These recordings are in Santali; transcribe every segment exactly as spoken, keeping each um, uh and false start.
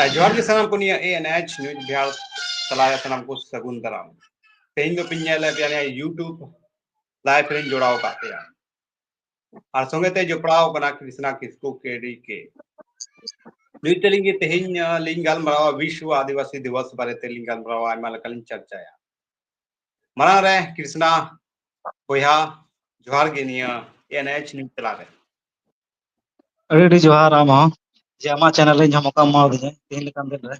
ᱟᱨ ᱡᱚᱦᱟᱨ ᱜᱮ ᱥᱟᱱᱟᱢ ᱠᱚ ᱱᱤᱭᱟᱹ A N H News Bihar ᱛᱟᱞᱟ ᱨᱮ ᱥᱟᱱᱟᱢ ᱠᱚ ᱥᱟᱹᱜᱩᱱ ᱫᱟᱨᱟᱢ᱾ ᱛᱮᱦᱮᱧ ᱫᱚ ᱯᱮ ᱧᱮᱞ ᱞᱮᱫ ᱯᱮᱭᱟ ᱱᱤᱭᱟᱹ YouTube live ᱨᱮᱧ ᱡᱚᱲᱟᱣ ᱟᱠᱟᱫ ᱯᱮᱭᱟ᱾ ᱟᱨ ᱥᱚᱸᱜᱮ ᱛᱮ ᱡᱚᱯᱲᱟᱣ ᱠᱟᱱᱟ ᱠᱨᱤᱥᱱᱟ ᱠᱤᱥᱠᱩ K D K᱾ ᱱᱩᱭ ᱛᱟᱹᱞᱤᱧ ᱜᱮ ᱛᱮᱦᱮᱧ, ᱟᱸ, ᱞᱤᱧ ᱜᱟᱞᱢᱟᱨᱟᱣᱟ, ᱵᱤᱥᱣᱚ ᱟᱹᱫᱤᱵᱟᱹᱥᱤ ᱫᱤᱵᱚᱥ ᱵᱟᱨᱮ ᱛᱮ ᱞᱤᱧ ᱜᱟᱞᱢᱟᱨᱟᱣᱟ, ᱟᱭᱢᱟ ᱞᱮᱠᱟ ᱞᱤᱧ ᱪᱟᱨᱪᱟᱭᱟ᱾ ᱢᱟᱲᱟᱝ ᱨᱮ ᱠᱨᱤᱥᱱᱟ ᱵᱚᱭᱦᱟ, ᱡᱚᱦᱟᱨ ᱜᱮ ᱱᱤᱭᱟᱹ A N H News ᱛᱟᱞᱟ ᱨᱮ᱾ ᱟᱹᱰᱤ ᱟᱹᱰᱤ ᱡᱚᱦᱟᱨ ᱟᱢ ᱦᱚᱸ, ᱡᱮ ᱟᱢᱟᱜ channel ᱨᱮ ᱤᱧ ᱦᱚᱸ ᱢᱚᱠᱟᱢ ᱮᱢᱟᱣᱟᱫᱤᱧᱟ ᱛᱮᱦᱮᱧ ᱞᱮᱠᱟᱱ ᱫᱤᱱ ᱨᱮ᱾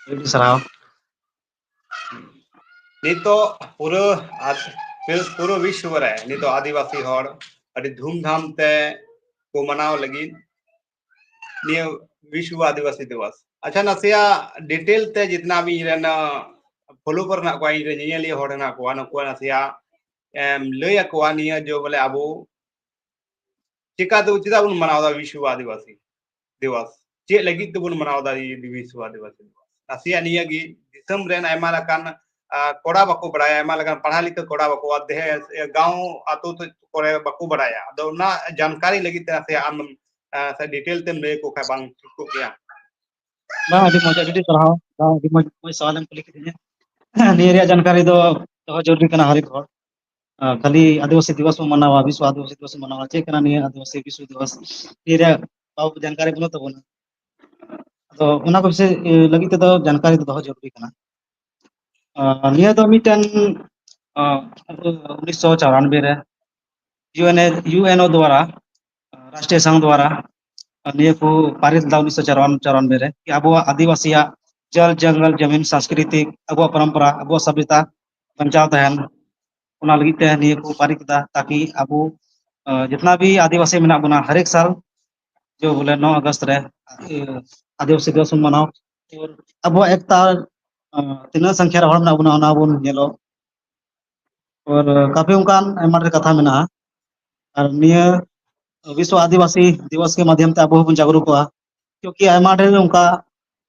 ᱟᱹᱰᱤ ᱟᱹᱰᱤ ᱥᱟᱨᱦᱟᱣ᱾ ᱱᱤᱛᱚᱜ ᱯᱩᱨᱟᱹ ᱟᱫ-, ᱯᱩᱨᱟᱹ ᱵᱤᱥᱣᱚ ᱨᱮ ᱱᱤᱛᱚᱜ ᱟᱹᱫᱤᱵᱟᱹᱥᱤ ᱦᱚᱲ ᱟᱹᱰᱤ ᱫᱷᱩᱢᱫᱷᱟᱢ ᱛᱮ ᱠᱚ ᱢᱟᱱᱟᱣ ᱞᱟᱹᱜᱤᱫ ᱱᱤᱭᱟᱹ ᱵᱤᱥᱣᱚ ᱟᱹᱫᱤᱵᱟᱹᱥᱤ ᱫᱤᱵᱚᱥ᱾ ᱟᱪᱪᱷᱟ, ᱱᱟᱥᱮᱭᱟᱜ detail ᱛᱮ ᱡᱤᱛᱱᱟ ᱵᱤ ᱤᱧ ᱨᱮᱱ, ᱟᱸ, follower ᱦᱮᱱᱟᱜ ᱠᱚᱣᱟ, ᱤᱧ ᱨᱮᱱ ᱧᱮᱧᱮᱞᱤᱭᱟᱹ ᱦᱚᱲ ᱦᱮᱱᱟᱜ ᱠᱚᱣᱟ, ᱱᱩᱠᱩᱣᱟᱜ ᱱᱟᱥᱮᱭᱟᱜ ᱮᱢ ᱞᱟᱹᱭ ᱟᱠᱚᱣᱟ ᱱᱤᱭᱟᱹ ᱡᱮ ᱵᱚᱞᱮ ᱟᱵᱚ ᱪᱤᱠᱟᱹ ᱛᱮ, ᱪᱮᱫᱟᱜ ᱵᱚᱱ ᱢᱟᱱᱟᱣ ᱮᱫᱟ ᱵᱤᱥᱣᱚ ᱟᱹᱫᱤᱵᱟᱹᱥᱤ ᱫᱤᱵᱚᱥ? ᱪᱮᱫ ᱞᱟᱹᱜᱤᱫ ᱛᱮᱵᱚᱱ ᱢᱟᱱᱟᱣ ᱮᱫᱟ ᱱᱤᱭᱟᱹ ᱵᱤᱥᱣᱚ ᱟᱹᱫᱤᱵᱟᱹᱥᱤ ᱫᱤᱵᱚᱥ? ᱱᱟᱥᱮᱭᱟᱜ ᱱᱤᱭᱟᱹ ᱜᱮ ᱫᱤᱥᱚᱢ ᱨᱮᱱ ᱟᱭᱢᱟ ᱞᱮᱠᱟᱱ, ᱟ, ᱠᱚᱲᱟ ᱵᱟᱠᱚ ᱵᱟᱲᱟᱭᱟ, ᱟᱭᱢᱟ ᱞᱮᱠᱟᱱ ᱯᱟᱲᱦᱟᱣ ᱞᱤᱠᱷᱟᱹ ᱠᱚᱲᱟ ᱵᱟᱠᱚ, ᱟᱨ ᱫᱮᱦᱮ, ᱜᱟᱶ ᱟᱛᱳ ᱠᱚᱨᱮ ᱵᱟᱠᱚ ᱵᱟᱲᱟᱭᱟ᱾ ᱟᱫᱚ ᱚᱱᱟ ᱡᱟᱱᱠᱟᱨᱤ ᱞᱟᱹᱜᱤᱫ ᱛᱮ ᱱᱟᱥᱮᱭᱟᱜ ᱟᱢ, ᱟ, ᱥᱮ detail ᱛᱮᱢ ᱞᱟᱹᱭ ᱟᱠᱚ ᱠᱷᱟᱱ ᱵᱟᱝ ᱴᱷᱤᱠ ᱠᱚᱜ ᱜᱮᱭᱟ? ᱵᱟᱝ, ᱟᱹᱰᱤ ᱢᱚᱡᱽ, ᱟᱹᱰᱤ ᱟᱹᱰᱤ ᱥᱟᱨᱦᱟᱣ᱾ ᱵᱟᱝ, ᱟᱹᱰᱤ ᱢᱚᱡᱽ, ᱢᱚᱡᱽ ᱥᱟᱣᱟᱞ ᱮᱢ ᱠᱩᱞᱤ ᱠᱤᱫᱤᱧᱟ᱾ ᱱᱤᱭᱟᱹ ᱨᱮᱭᱟᱜ ᱡᱟᱱᱠᱟᱨᱤ ᱫᱚ ᱫᱚᱦᱚ ᱡᱚᱨᱩᱨᱤ ᱠᱟᱱᱟ ᱦᱟᱨ ᱮᱠ ᱦᱚᱲ᱾ ᱟᱨ ᱠᱷᱟᱹᱞᱤ ᱟᱹᱫᱤᱵᱟᱹᱥᱤ ᱫᱤᱵᱚᱥ ᱵᱚᱱ ᱢᱟᱱᱟᱣᱟ, ᱵᱤᱥᱣᱚ ᱟᱹᱫᱤᱵᱟᱹᱥᱤ ᱫᱤᱵᱚᱥ ᱵᱚᱱ ᱢᱟᱱᱟᱣᱟ, ᱪᱮᱫ ᱠᱟᱱᱟ ᱱᱤᱭᱟᱹ ᱟᱹᱫᱤᱵᱟᱹᱥᱤ ᱵᱤᱥᱣᱚ ᱫᱤᱵᱚᱥ? ᱱᱤᱭᱟᱹ ᱨᱮᱭᱟᱜ ᱵᱟᱵᱚ ᱡᱟᱱᱠᱟᱨᱤ ᱵᱟᱹᱱᱩᱜ ᱛᱟᱵᱚᱱᱟ᱾ ᱟᱫᱚ ᱚᱱᱟ ᱠᱚ ᱵᱤᱥᱚᱭ, ᱮ, ᱞᱟᱹᱜᱤᱫ ᱛᱮᱫᱚ ᱡᱟᱱᱠᱟᱨᱤ ᱫᱚ ᱫᱚᱦᱚ ᱡᱚᱨᱩᱨᱤ ᱠᱟᱱᱟ᱾ ᱟᱨ ᱱᱤᱭᱟᱹ ᱫᱚ ᱢᱤᱫᱴᱮᱱ, ᱟ, ᱩᱱᱤᱥᱥᱚ ᱪᱟᱣᱨᱟᱱᱵᱮ ᱨᱮ U N A, U N O ᱫᱣᱟᱨᱟ, ᱨᱟᱥᱴᱨᱤᱭᱚ Sangh ᱫᱣᱟᱨᱟ ᱱᱤᱭᱟᱹ ᱠᱚ ᱯᱟᱹᱨᱤᱥ ᱞᱮᱫᱟ ᱩᱱᱤᱥᱥᱚ ᱪᱟᱣᱨᱟᱱᱵᱮ ᱨᱮ, ᱠᱤ ᱟᱵᱚᱣᱟᱜ ᱟᱹᱫᱤᱵᱟᱹᱥᱤᱭᱟᱜ ᱡᱚᱞ, ᱡᱚᱝᱜᱚᱞ, ᱡᱚᱢᱤᱱ, ᱥᱟᱝᱥᱠᱨᱤᱛᱤᱠ, ᱟᱵᱚᱣᱟᱜ ᱯᱚᱨᱚᱢᱯᱚᱨᱟ, ᱟᱵᱚᱣᱟᱜ ᱥᱟᱵᱷᱭᱚᱛᱟ ᱵᱟᱧᱪᱟᱣ ᱛᱟᱦᱮᱱ, ᱚᱱᱟ ᱞᱟᱹᱜᱤᱫ ᱛᱮ ᱱᱤᱭᱟᱹ ᱠᱚ ᱯᱟᱹᱨᱤᱥ ᱠᱮᱫᱟ, ᱛᱟᱠᱤ ᱟᱵᱚ, ᱟ, ᱡᱤᱛᱱᱟ ᱵᱷᱤ ᱟᱹᱫᱤᱵᱟᱹᱥᱤ ᱢᱮᱱᱟᱜ ᱵᱚᱱᱟ, ᱦᱟᱨ ᱮᱠ ᱥᱟᱞ ᱡᱚ ᱵᱚᱞᱮ ᱱᱚ ᱟᱜᱚᱥᱴ ᱨᱮ, ᱟ, ᱟᱹᱫᱤᱵᱟᱹᱥᱤ ᱫᱤᱵᱚᱥ ᱵᱚᱱ ᱢᱟᱱᱟᱣ᱾ ᱟᱵᱚᱣᱟᱜ ᱮᱠᱛᱟ, ᱟ, ᱛᱤᱱᱟᱹᱜ ᱥᱚᱝᱠᱷᱟ ᱨᱮ ᱦᱚᱲ ᱢᱮᱱᱟᱜ ᱵᱚᱱᱟ, ᱚᱱᱟ ᱵᱚᱱ ᱧᱮᱞᱚᱜ᱾ ᱟᱨ ᱠᱟᱯᱷᱤ ᱚᱱᱠᱟᱱ ᱟᱭᱢᱟ ᱰᱷᱮᱨ ᱠᱟᱛᱷᱟ ᱢᱮᱱᱟᱜᱼᱟ᱾ ᱟᱨ ᱱᱤᱭᱟᱹ ᱵᱤᱥᱣᱚ ᱟᱹᱫᱤᱵᱟᱹᱥᱤ ᱫᱤᱵᱚᱥ ᱠᱮ ᱢᱟᱫᱷᱭᱚᱢ ᱛᱮ ᱟᱵᱚ ᱦᱚᱸᱵᱚᱱ ᱡᱟᱜᱽᱨᱩᱠᱚᱜᱼᱟ, ᱠᱤᱭᱩᱸᱠᱤ ᱟᱭᱢᱟ ᱰᱷᱮᱨ ᱚᱱᱠᱟ,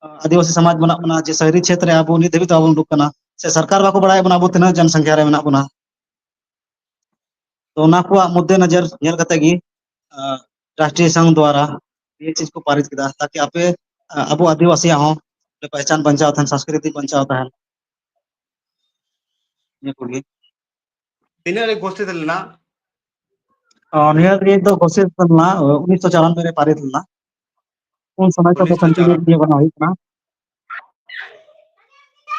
ᱟ, ᱟᱹᱫᱤᱵᱟᱹᱥᱤ ᱥᱚᱢᱟᱡᱽ ᱢᱮᱱᱟᱜ ᱵᱚᱱᱟ ᱡᱮ ᱥᱟᱦᱨᱤ ᱪᱷᱮᱛᱨᱮ ᱟᱵᱚ ᱱᱤᱛ ᱫᱷᱟᱹᱵᱤᱡ ᱛᱮ ᱵᱟᱵᱚᱱ ᱩᱰᱩᱠ ᱠᱟᱱᱟ, ᱥᱮ ᱥᱚᱨᱠᱟᱨ ᱵᱟᱠᱚ ᱵᱟᱲᱟᱭᱮᱫ ᱵᱚᱱᱟ ᱟᱵᱚ ᱛᱤᱱᱟᱹᱜ ᱡᱚᱱ ᱥᱚᱝᱠᱷᱟ ᱨᱮ ᱢᱮᱱᱟᱜ ᱵᱚᱱᱟ᱾ ᱛᱚ ᱚᱱᱟ ᱠᱚᱣᱟᱜ ᱢᱚᱫᱽᱫᱮ ᱱᱚᱡᱚᱨ ᱧᱮᱞ ᱠᱟᱛᱮ ᱜᱮ, ᱟ, ᱨᱟᱥᱴᱨᱤᱭᱚ ᱥᱚᱝᱜᱷ ᱫᱣᱟᱨᱟ ᱱᱤᱭᱟᱹ ᱪᱤᱡᱽ ᱠᱚ ᱯᱟᱹᱨᱤᱥ ᱠᱮᱫᱟ, ᱛᱟᱠᱤ ᱟᱯᱮ, ᱟ, ᱟᱵᱚ ᱟᱹᱫᱤᱵᱟᱹᱥᱤᱭᱟᱜ ᱦᱚᱸ ᱯᱮᱦᱪᱟᱱ ᱵᱟᱧᱪᱟᱣ ᱛᱟᱦᱮᱱ, ᱥᱚᱝᱥᱠᱨᱤᱛᱤ ᱵᱟᱧᱪᱟᱣ ᱛᱟᱦᱮᱱ᱾ ᱱᱤᱭᱟᱹ ᱠᱚᱜᱮ᱾ ᱛᱤᱱᱟᱹᱜ ᱨᱮ ᱜᱷᱳᱥᱤᱛ ᱞᱮᱱᱟ? ᱚ, ᱱᱤᱭᱟᱹ ᱫᱚ ᱜᱷᱳᱥᱤᱛ ᱞᱮᱱᱟ, ᱩᱱᱤᱥᱥᱚ ᱪᱟᱨᱟᱱᱵᱮ ᱨᱮ ᱯᱟᱹᱨᱤᱥ ᱞᱮᱱᱟ᱾ ᱩᱱ ᱥᱚᱢᱚᱭ ᱠᱷᱚᱱ ᱩᱱᱤᱥᱥᱚ ᱪᱟᱨᱟᱱᱵᱮ᱾ ᱠᱚᱱᱴᱤᱱᱤᱭᱩ ᱱᱤᱭᱟᱹ ᱵᱮᱱᱟᱣ ᱦᱩᱭᱩᱜ ᱠᱟᱱᱟ᱾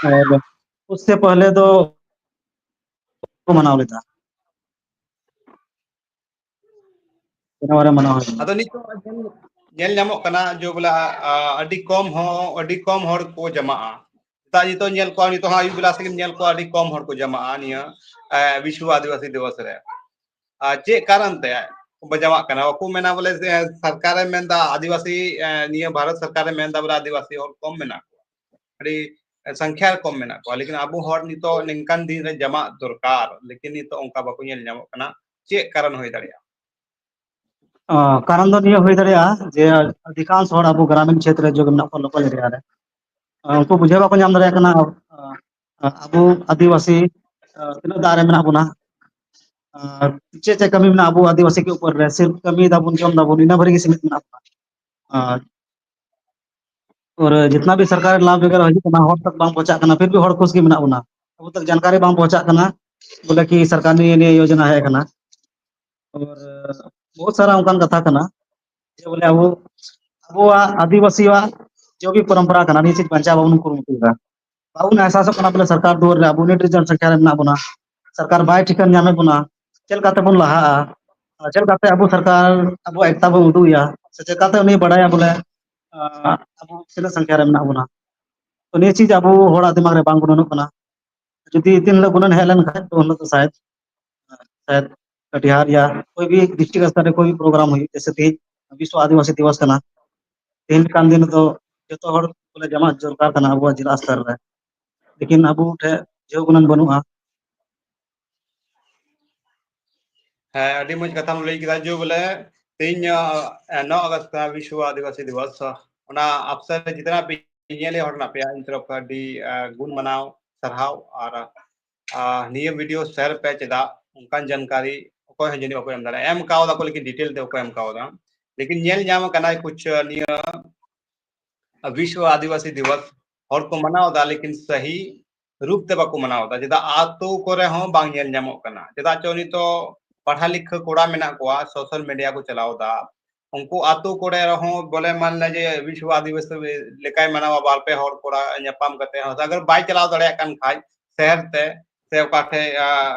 ᱟᱨ ᱩᱥᱥᱮ ᱯᱟᱦᱞᱮ ᱫᱚ ᱠᱚ ᱢᱟᱱᱟᱣ ᱞᱮᱫᱟ᱾ ᱡᱟᱱᱩᱣᱟᱨᱤ ᱢᱟᱱᱟᱣ ᱦᱩᱭ ᱞᱮᱱᱟ᱾ ᱟᱫᱚ ᱱᱤᱛᱚᱜ ᱧᱮᱞ, ᱧᱮᱞ ᱧᱟᱢᱚᱜ ᱠᱟᱱᱟ ᱡᱮ ᱵᱚᱞᱮ, ᱟ, ᱟᱹᱰᱤ ᱠᱚᱢ ᱦᱚᱸ, ᱟᱹᱰᱤ ᱠᱚᱢ ᱦᱚᱲ ᱠᱚ ᱡᱟᱢᱟᱜᱼᱟ᱾ ᱱᱮᱛᱟᱨ ᱱᱤᱛᱚᱜ ᱧᱮᱞ ᱠᱚᱣᱟ, ᱱᱤᱛᱚᱜ ᱦᱚᱸ ᱟᱹᱭᱩᱵ ᱵᱮᱞᱟ ᱥᱮᱫ ᱧᱮᱞ ᱠᱚᱣᱟ, ᱟᱹᱰᱤ ᱠᱚᱢ ᱦᱚᱲ ᱠᱚ ᱡᱟᱢᱟᱜᱼᱟ ᱱᱤᱭᱟᱹ, ᱮ, ᱵᱤᱥᱣᱚ ᱟᱹᱫᱤᱵᱟᱹᱥᱤ ᱫᱤᱵᱚᱥ ᱨᱮ᱾ ᱟᱨ ᱪᱮᱫ ᱠᱟᱨᱚᱱ ᱛᱮ ᱵᱟᱠᱚ ᱡᱟᱢᱟᱜ ᱠᱟᱱᱟ? ᱵᱟᱠᱚ ᱢᱮᱱᱟ ᱵᱚᱞᱮ, ᱮ, ᱥᱚᱨᱠᱟᱨᱮ ᱢᱮᱱᱫᱟ ᱟᱹᱫᱤᱵᱟᱹᱥᱤ, ᱮ, ᱱᱤᱭᱟᱹ ᱵᱷᱟᱨᱚᱛ ᱥᱚᱨᱠᱟᱨᱮ ᱢᱮᱱᱫᱟ ᱵᱚᱞᱮ ᱟᱹᱫᱤᱵᱟᱹᱥᱤ ᱦᱚᱲ ᱠᱚᱢ ᱢᱮᱱᱟᱜ ᱠᱚᱣᱟ, ᱟᱹᱰᱤ ᱥᱚᱝᱠᱷᱟ ᱨᱮ ᱠᱚᱢ ᱢᱮᱱᱟᱜ ᱠᱚᱣᱟ, ᱞᱮᱠᱤᱱ ᱟᱵᱚ ᱦᱚᱲ ᱱᱤᱛᱚᱜ ᱱᱤᱝᱠᱟᱱ ᱫᱤᱱ ᱨᱮ ᱡᱟᱢᱟᱜ ᱫᱚᱨᱠᱟᱨ, ᱞᱮᱠᱤᱱ ᱱᱤᱛᱚᱜ ᱚᱱᱠᱟ ᱵᱟᱠᱚ ᱧᱮᱞ ᱧᱟᱢᱚᱜ ᱠᱟᱱᱟ᱾ ᱪᱮᱫ ᱠᱟᱨᱚᱱ ᱦᱩᱭ ᱫᱟᱲᱮᱭᱟᱜᱼᱟ? ᱚ, ᱠᱟᱨᱚᱱ ᱫᱚ ᱱᱤᱭᱟᱹ ᱦᱩᱭ ᱫᱟᱲᱮᱭᱟᱜᱼᱟ ᱡᱮ ᱚᱫᱷᱤᱠᱟᱝᱥ ᱦᱚᱲ ᱟᱵᱚ ᱜᱨᱟᱢᱤᱱ ᱠᱷᱮᱛᱨᱮ ᱡᱚᱜ ᱢᱮᱱᱟᱜ ᱠᱚᱣᱟ, ᱞᱳᱠᱟᱞ ᱮᱨᱤᱭᱟ ᱨᱮ, ᱚ, ᱩᱱᱠᱩ ᱵᱩᱡᱷᱟᱹᱣ ᱵᱟᱠᱚ ᱧᱟᱢ ᱫᱟᱲᱮᱭᱟᱜ ᱠᱟᱱᱟ, ᱚ, ᱟᱵᱚ ᱟᱹᱫᱤᱵᱟᱹᱥᱤ, ᱚ, ᱛᱤᱱᱟᱹᱜ ᱫᱟᱜ ᱨᱮ ᱢᱮᱱᱟᱜ ᱵᱚᱱᱟ, ᱟᱨ ᱪᱮᱫ ᱪᱮᱫ ᱠᱟᱹᱢᱤ ᱢᱮᱱᱟᱜᱼᱟ ᱟᱵᱚ ᱟᱹᱫᱤᱵᱟᱹᱥᱤ ᱠᱚ ᱩᱯᱚᱨ ᱨᱮ, ᱥᱤᱨᱯ ᱠᱟᱹᱢᱤ ᱫᱟᱵᱚᱱ, ᱡᱚᱢ ᱫᱟᱵᱚᱱ, ᱤᱱᱟᱹ ᱵᱷᱟᱹᱨᱤ ᱜᱮ ᱥᱤᱢᱤᱛ ᱢᱮᱱᱟᱜ ᱵᱚᱱᱟ᱾ ᱟᱨ ᱚᱨ ᱡᱤᱛᱱᱟ ᱵᱷᱤ ᱥᱚᱨᱠᱟᱨᱤ ᱞᱟᱵᱷ ᱵᱮᱜᱚᱨ ᱦᱤᱡᱩᱜ ᱠᱟᱱᱟ, ᱦᱚᱲ ᱛᱚᱠ ᱵᱟᱝ ᱯᱚᱦᱪᱟᱜ ᱠᱟᱱᱟ, ᱯᱷᱤᱨ ᱵᱷᱤ ᱦᱚᱲ ᱠᱷᱩᱥ ᱜᱮ ᱢᱮᱱᱟᱜ ᱵᱚᱱᱟ᱾ ᱟᱵᱚ ᱛᱚᱠ ᱡᱟᱱᱠᱟᱨᱤ ᱵᱟᱝ ᱯᱚᱦᱪᱟᱜ ᱠᱟᱱᱟ, ᱵᱚᱞᱮ ᱠᱤ ᱥᱚᱨᱠᱟᱨ ᱱᱤᱭᱟᱹ, ᱱᱤᱭᱟᱹ ᱭᱳᱡᱚᱱᱟ ᱦᱮᱡ ᱟᱠᱟᱱᱟ᱾ ᱚᱨ ᱵᱚᱦᱩᱛ ᱥᱟᱨᱟ ᱚᱱᱠᱟᱱ ᱠᱟᱛᱷᱟ ᱠᱟᱱᱟ, ᱡᱮ ᱵᱚᱞᱮ ᱟᱵᱚ, ᱟᱵᱚᱣᱟᱜ ᱟᱹᱫᱤᱵᱟᱹᱥᱤᱭᱟᱜ ᱡᱚ ᱜᱮ ᱯᱚᱨᱚᱢᱯᱚᱨᱟ ᱠᱟᱱᱟ, ᱱᱤᱭᱟᱹ ᱪᱮᱫ ᱵᱟᱧᱪᱟᱣ ᱵᱟᱵᱚᱱ ᱠᱩᱨᱩᱢᱩᱴᱩᱭᱮᱫᱟ᱾ ᱵᱟᱵᱚᱱ ᱮᱦᱥᱟᱥᱚᱜ ᱠᱟᱱᱟ ᱵᱚᱞᱮ ᱥᱚᱨᱠᱟᱨ ᱫᱩᱣᱟᱹᱨ ᱨᱮ ᱟᱵᱚ ᱩᱱᱟᱹᱜ ᱰᱷᱮᱨ ᱡᱚᱱ ᱥᱚᱝᱠᱷᱟ ᱨᱮ ᱢᱮᱱᱟᱜ ᱵᱚᱱᱟ, ᱥᱚᱨᱠᱟᱨ ᱵᱟᱭ ᱴᱷᱤᱠᱟᱹᱱ ᱧᱟᱢᱮᱫ ᱵᱚᱱᱟ, ᱪᱮᱫ ᱞᱮᱠᱟᱛᱮ ᱵᱚᱱ ᱞᱟᱦᱟᱜᱼᱟ, ᱟᱨ ᱪᱮᱫ ᱞᱮᱠᱟᱛᱮ ᱟᱵᱚ ᱥᱚᱨᱠᱟᱨ ᱟᱵᱚᱣᱟᱜ ᱮᱠᱛᱟ ᱵᱚᱱ ᱩᱫᱩᱜ ᱮᱭᱟ, ᱥᱮ ᱪᱮᱠᱟᱛᱮ ᱩᱱᱤ ᱵᱟᱲᱟᱭᱟ ᱵᱚᱞᱮ, ᱟᱸ, ᱟᱵᱚ ᱛᱤᱱᱟᱹᱜ ᱥᱚᱝᱠᱷᱟ ᱨᱮ ᱢᱮᱱᱟᱜ ᱵᱚᱱᱟ᱾ ᱛᱚ ᱱᱤᱭᱟᱹ ᱪᱤᱡᱽ ᱟᱵᱚ ᱦᱚᱲᱟᱜ ᱫᱤᱢᱟᱜᱽ ᱨᱮ ᱵᱟᱝ ᱜᱩᱱᱟᱹᱱᱚᱜ ᱠᱟᱱᱟ᱾ ᱡᱩᱫᱤ ᱫᱤᱱ ᱦᱤᱞᱳᱜ ᱜᱩᱱᱟᱹᱱ ᱦᱮᱡ ᱞᱮᱱᱠᱷᱟᱱ, ᱛᱚ ᱩᱱ ᱦᱤᱞᱳᱜ ᱫᱚ ᱥᱟᱭᱮᱫ, ᱥᱟᱭᱮᱫ ᱠᱟᱴᱤᱦᱟᱨ ᱭᱟ ᱠᱳᱭ ᱵᱷᱤ ᱰᱤᱥᱴᱨᱤᱠᱴ ᱥᱛᱚᱨ ᱨᱮ ᱠᱳᱭ ᱵᱷᱤ ᱯᱨᱳᱜᱨᱟᱢ ᱦᱩᱭᱩᱜ, ᱡᱮᱭᱥᱮ ᱛᱮᱦᱮᱧ ᱵᱤᱥᱣᱚ ᱟᱹᱫᱤᱵᱟᱹᱥᱤ ᱫᱤᱵᱚᱥ ᱠᱟᱱᱟ, ᱛᱮᱦᱮᱧ ᱞᱮᱠᱟᱱ ᱫᱤᱱ ᱨᱮᱫᱚ ᱡᱚᱛᱚ ᱦᱚᱲ ᱵᱚᱞᱮ ᱡᱟᱢᱟᱜ ᱫᱚᱨᱠᱟᱨ ᱠᱟᱱᱟ ᱟᱵᱚᱣᱟᱜ ᱡᱮᱞᱟ ᱥᱛᱚᱨ ᱨᱮ, ᱞᱮᱠᱤᱱ ᱟᱵᱚ ᱴᱷᱮᱱ ᱡᱷᱟᱹᱣ ᱜᱩᱱᱟᱹᱱ ᱵᱟᱹᱱᱩᱜᱼᱟ᱾ ᱦᱮᱸ, ᱟᱹᱰᱤ ᱢᱚᱡᱽ ᱠᱟᱛᱷᱟᱢ ᱞᱟᱹᱭ ᱠᱮᱫᱟ, ᱡᱮ ᱵᱚᱞᱮ ᱛᱮᱦᱮᱧ, ᱟ, ᱱᱚ ᱟᱜᱚᱥᱴ ᱠᱟᱱᱟ ᱵᱤᱥᱣᱚ ᱟᱹᱫᱤᱵᱟᱹᱥᱤ ᱫᱤᱵᱚᱥ᱾ ᱚᱱᱟ ᱟᱯᱥᱮ ᱨᱮ ᱡᱤᱛᱱᱟ ᱯᱮ ᱧᱮᱞ ᱦᱚᱲ ᱢᱮᱱᱟᱜ ᱯᱮᱭᱟ, ᱤᱧ ᱛᱚᱨᱚᱯ ᱠᱷᱚᱱ ᱟᱹᱰᱤ, ᱟ, ᱜᱩᱱ ᱢᱟᱱᱟᱣ ᱥᱟᱨᱦᱟᱣ᱾ ᱟᱨ, ᱟ, ᱱᱤᱭᱟᱹ ᱵᱷᱤᱰᱤᱭᱳ ᱥᱮᱭᱟᱨ ᱯᱮ, ᱪᱮᱫᱟᱜ ᱚᱱᱠᱟᱱ ᱡᱟᱱᱠᱟᱨᱤ ᱚᱠᱚᱭ ᱦᱚᱸ ᱡᱟᱹᱱᱤᱡ ᱵᱟᱠᱚ ᱮᱢ ᱫᱟᱲᱮᱭᱟᱜᱼᱟ᱾ ᱮᱢ ᱠᱟᱣᱫᱟ ᱠᱚ, ᱞᱮᱠᱤᱱ ᱰᱤᱴᱮᱞ ᱛᱮ ᱵᱟᱠᱚ ᱮᱢ ᱠᱟᱣᱫᱟ᱾ ᱞᱮᱠᱤᱱ ᱧᱮᱞ ᱧᱟᱢ ᱟᱠᱟᱱᱟ ᱠᱩᱪ ᱱᱤᱭᱟᱹ ᱵᱤᱥᱣ ᱟᱹᱫᱤᱵᱟᱹᱥᱤ ᱫᱤᱵᱚᱥ ᱦᱚᱲ ᱠᱚ ᱢᱟᱱᱟᱣ ᱮᱫᱟ, ᱞᱮᱠᱤᱱ ᱥᱟᱹᱦᱤ ᱨᱩᱯ ᱛᱮ ᱵᱟᱠᱚ ᱢᱟᱱᱟᱣ ᱮᱫᱟ᱾ ᱪᱮᱫᱟᱜ ᱟᱛᱳ ᱠᱚᱨᱮ ᱦᱚᱸ ᱵᱟᱝ ᱧᱮᱞ ᱧᱟᱢᱚᱜ ᱠᱟᱱᱟ? ᱪᱮᱫᱟᱜ ᱪᱚ ᱱᱤᱛᱚᱜ ᱯᱟᱲᱦᱟ ᱞᱤᱠᱷᱟᱹ ᱠᱚᱲᱟ ᱢᱮᱱᱟᱜ ᱠᱚᱣᱟ, ᱥᱳᱥᱟᱞ ᱢᱤᱰᱤᱭᱟ ᱠᱚ ᱪᱟᱞᱟᱣ ᱮᱫᱟ, ᱩᱱᱠᱩ ᱟᱛᱳ ᱠᱚᱨᱮ ᱨᱮᱦᱚᱸ ᱵᱚᱞᱮ ᱢᱟᱱ ᱞᱮ ᱡᱮ ᱵᱤᱥᱣ ᱟᱹᱫᱤᱵᱟᱹᱥᱤ ᱞᱮᱠᱟᱭ ᱢᱟᱱᱟᱣᱟ, ᱵᱟᱨ ᱯᱮ ᱦᱚᱲ ᱠᱚᱲᱟ ᱧᱟᱯᱟᱢ ᱠᱟᱛᱮ ᱦᱚᱸ, ᱟᱜᱟᱨ ᱵᱟᱭ ᱪᱟᱞᱟᱣ ᱫᱟᱲᱮᱭᱟᱜ ᱠᱟᱱ ᱠᱷᱟᱡ ᱥᱚᱦᱚᱨ ᱛᱮ ᱥᱮ ᱚᱠᱟ ᱴᱷᱮᱡ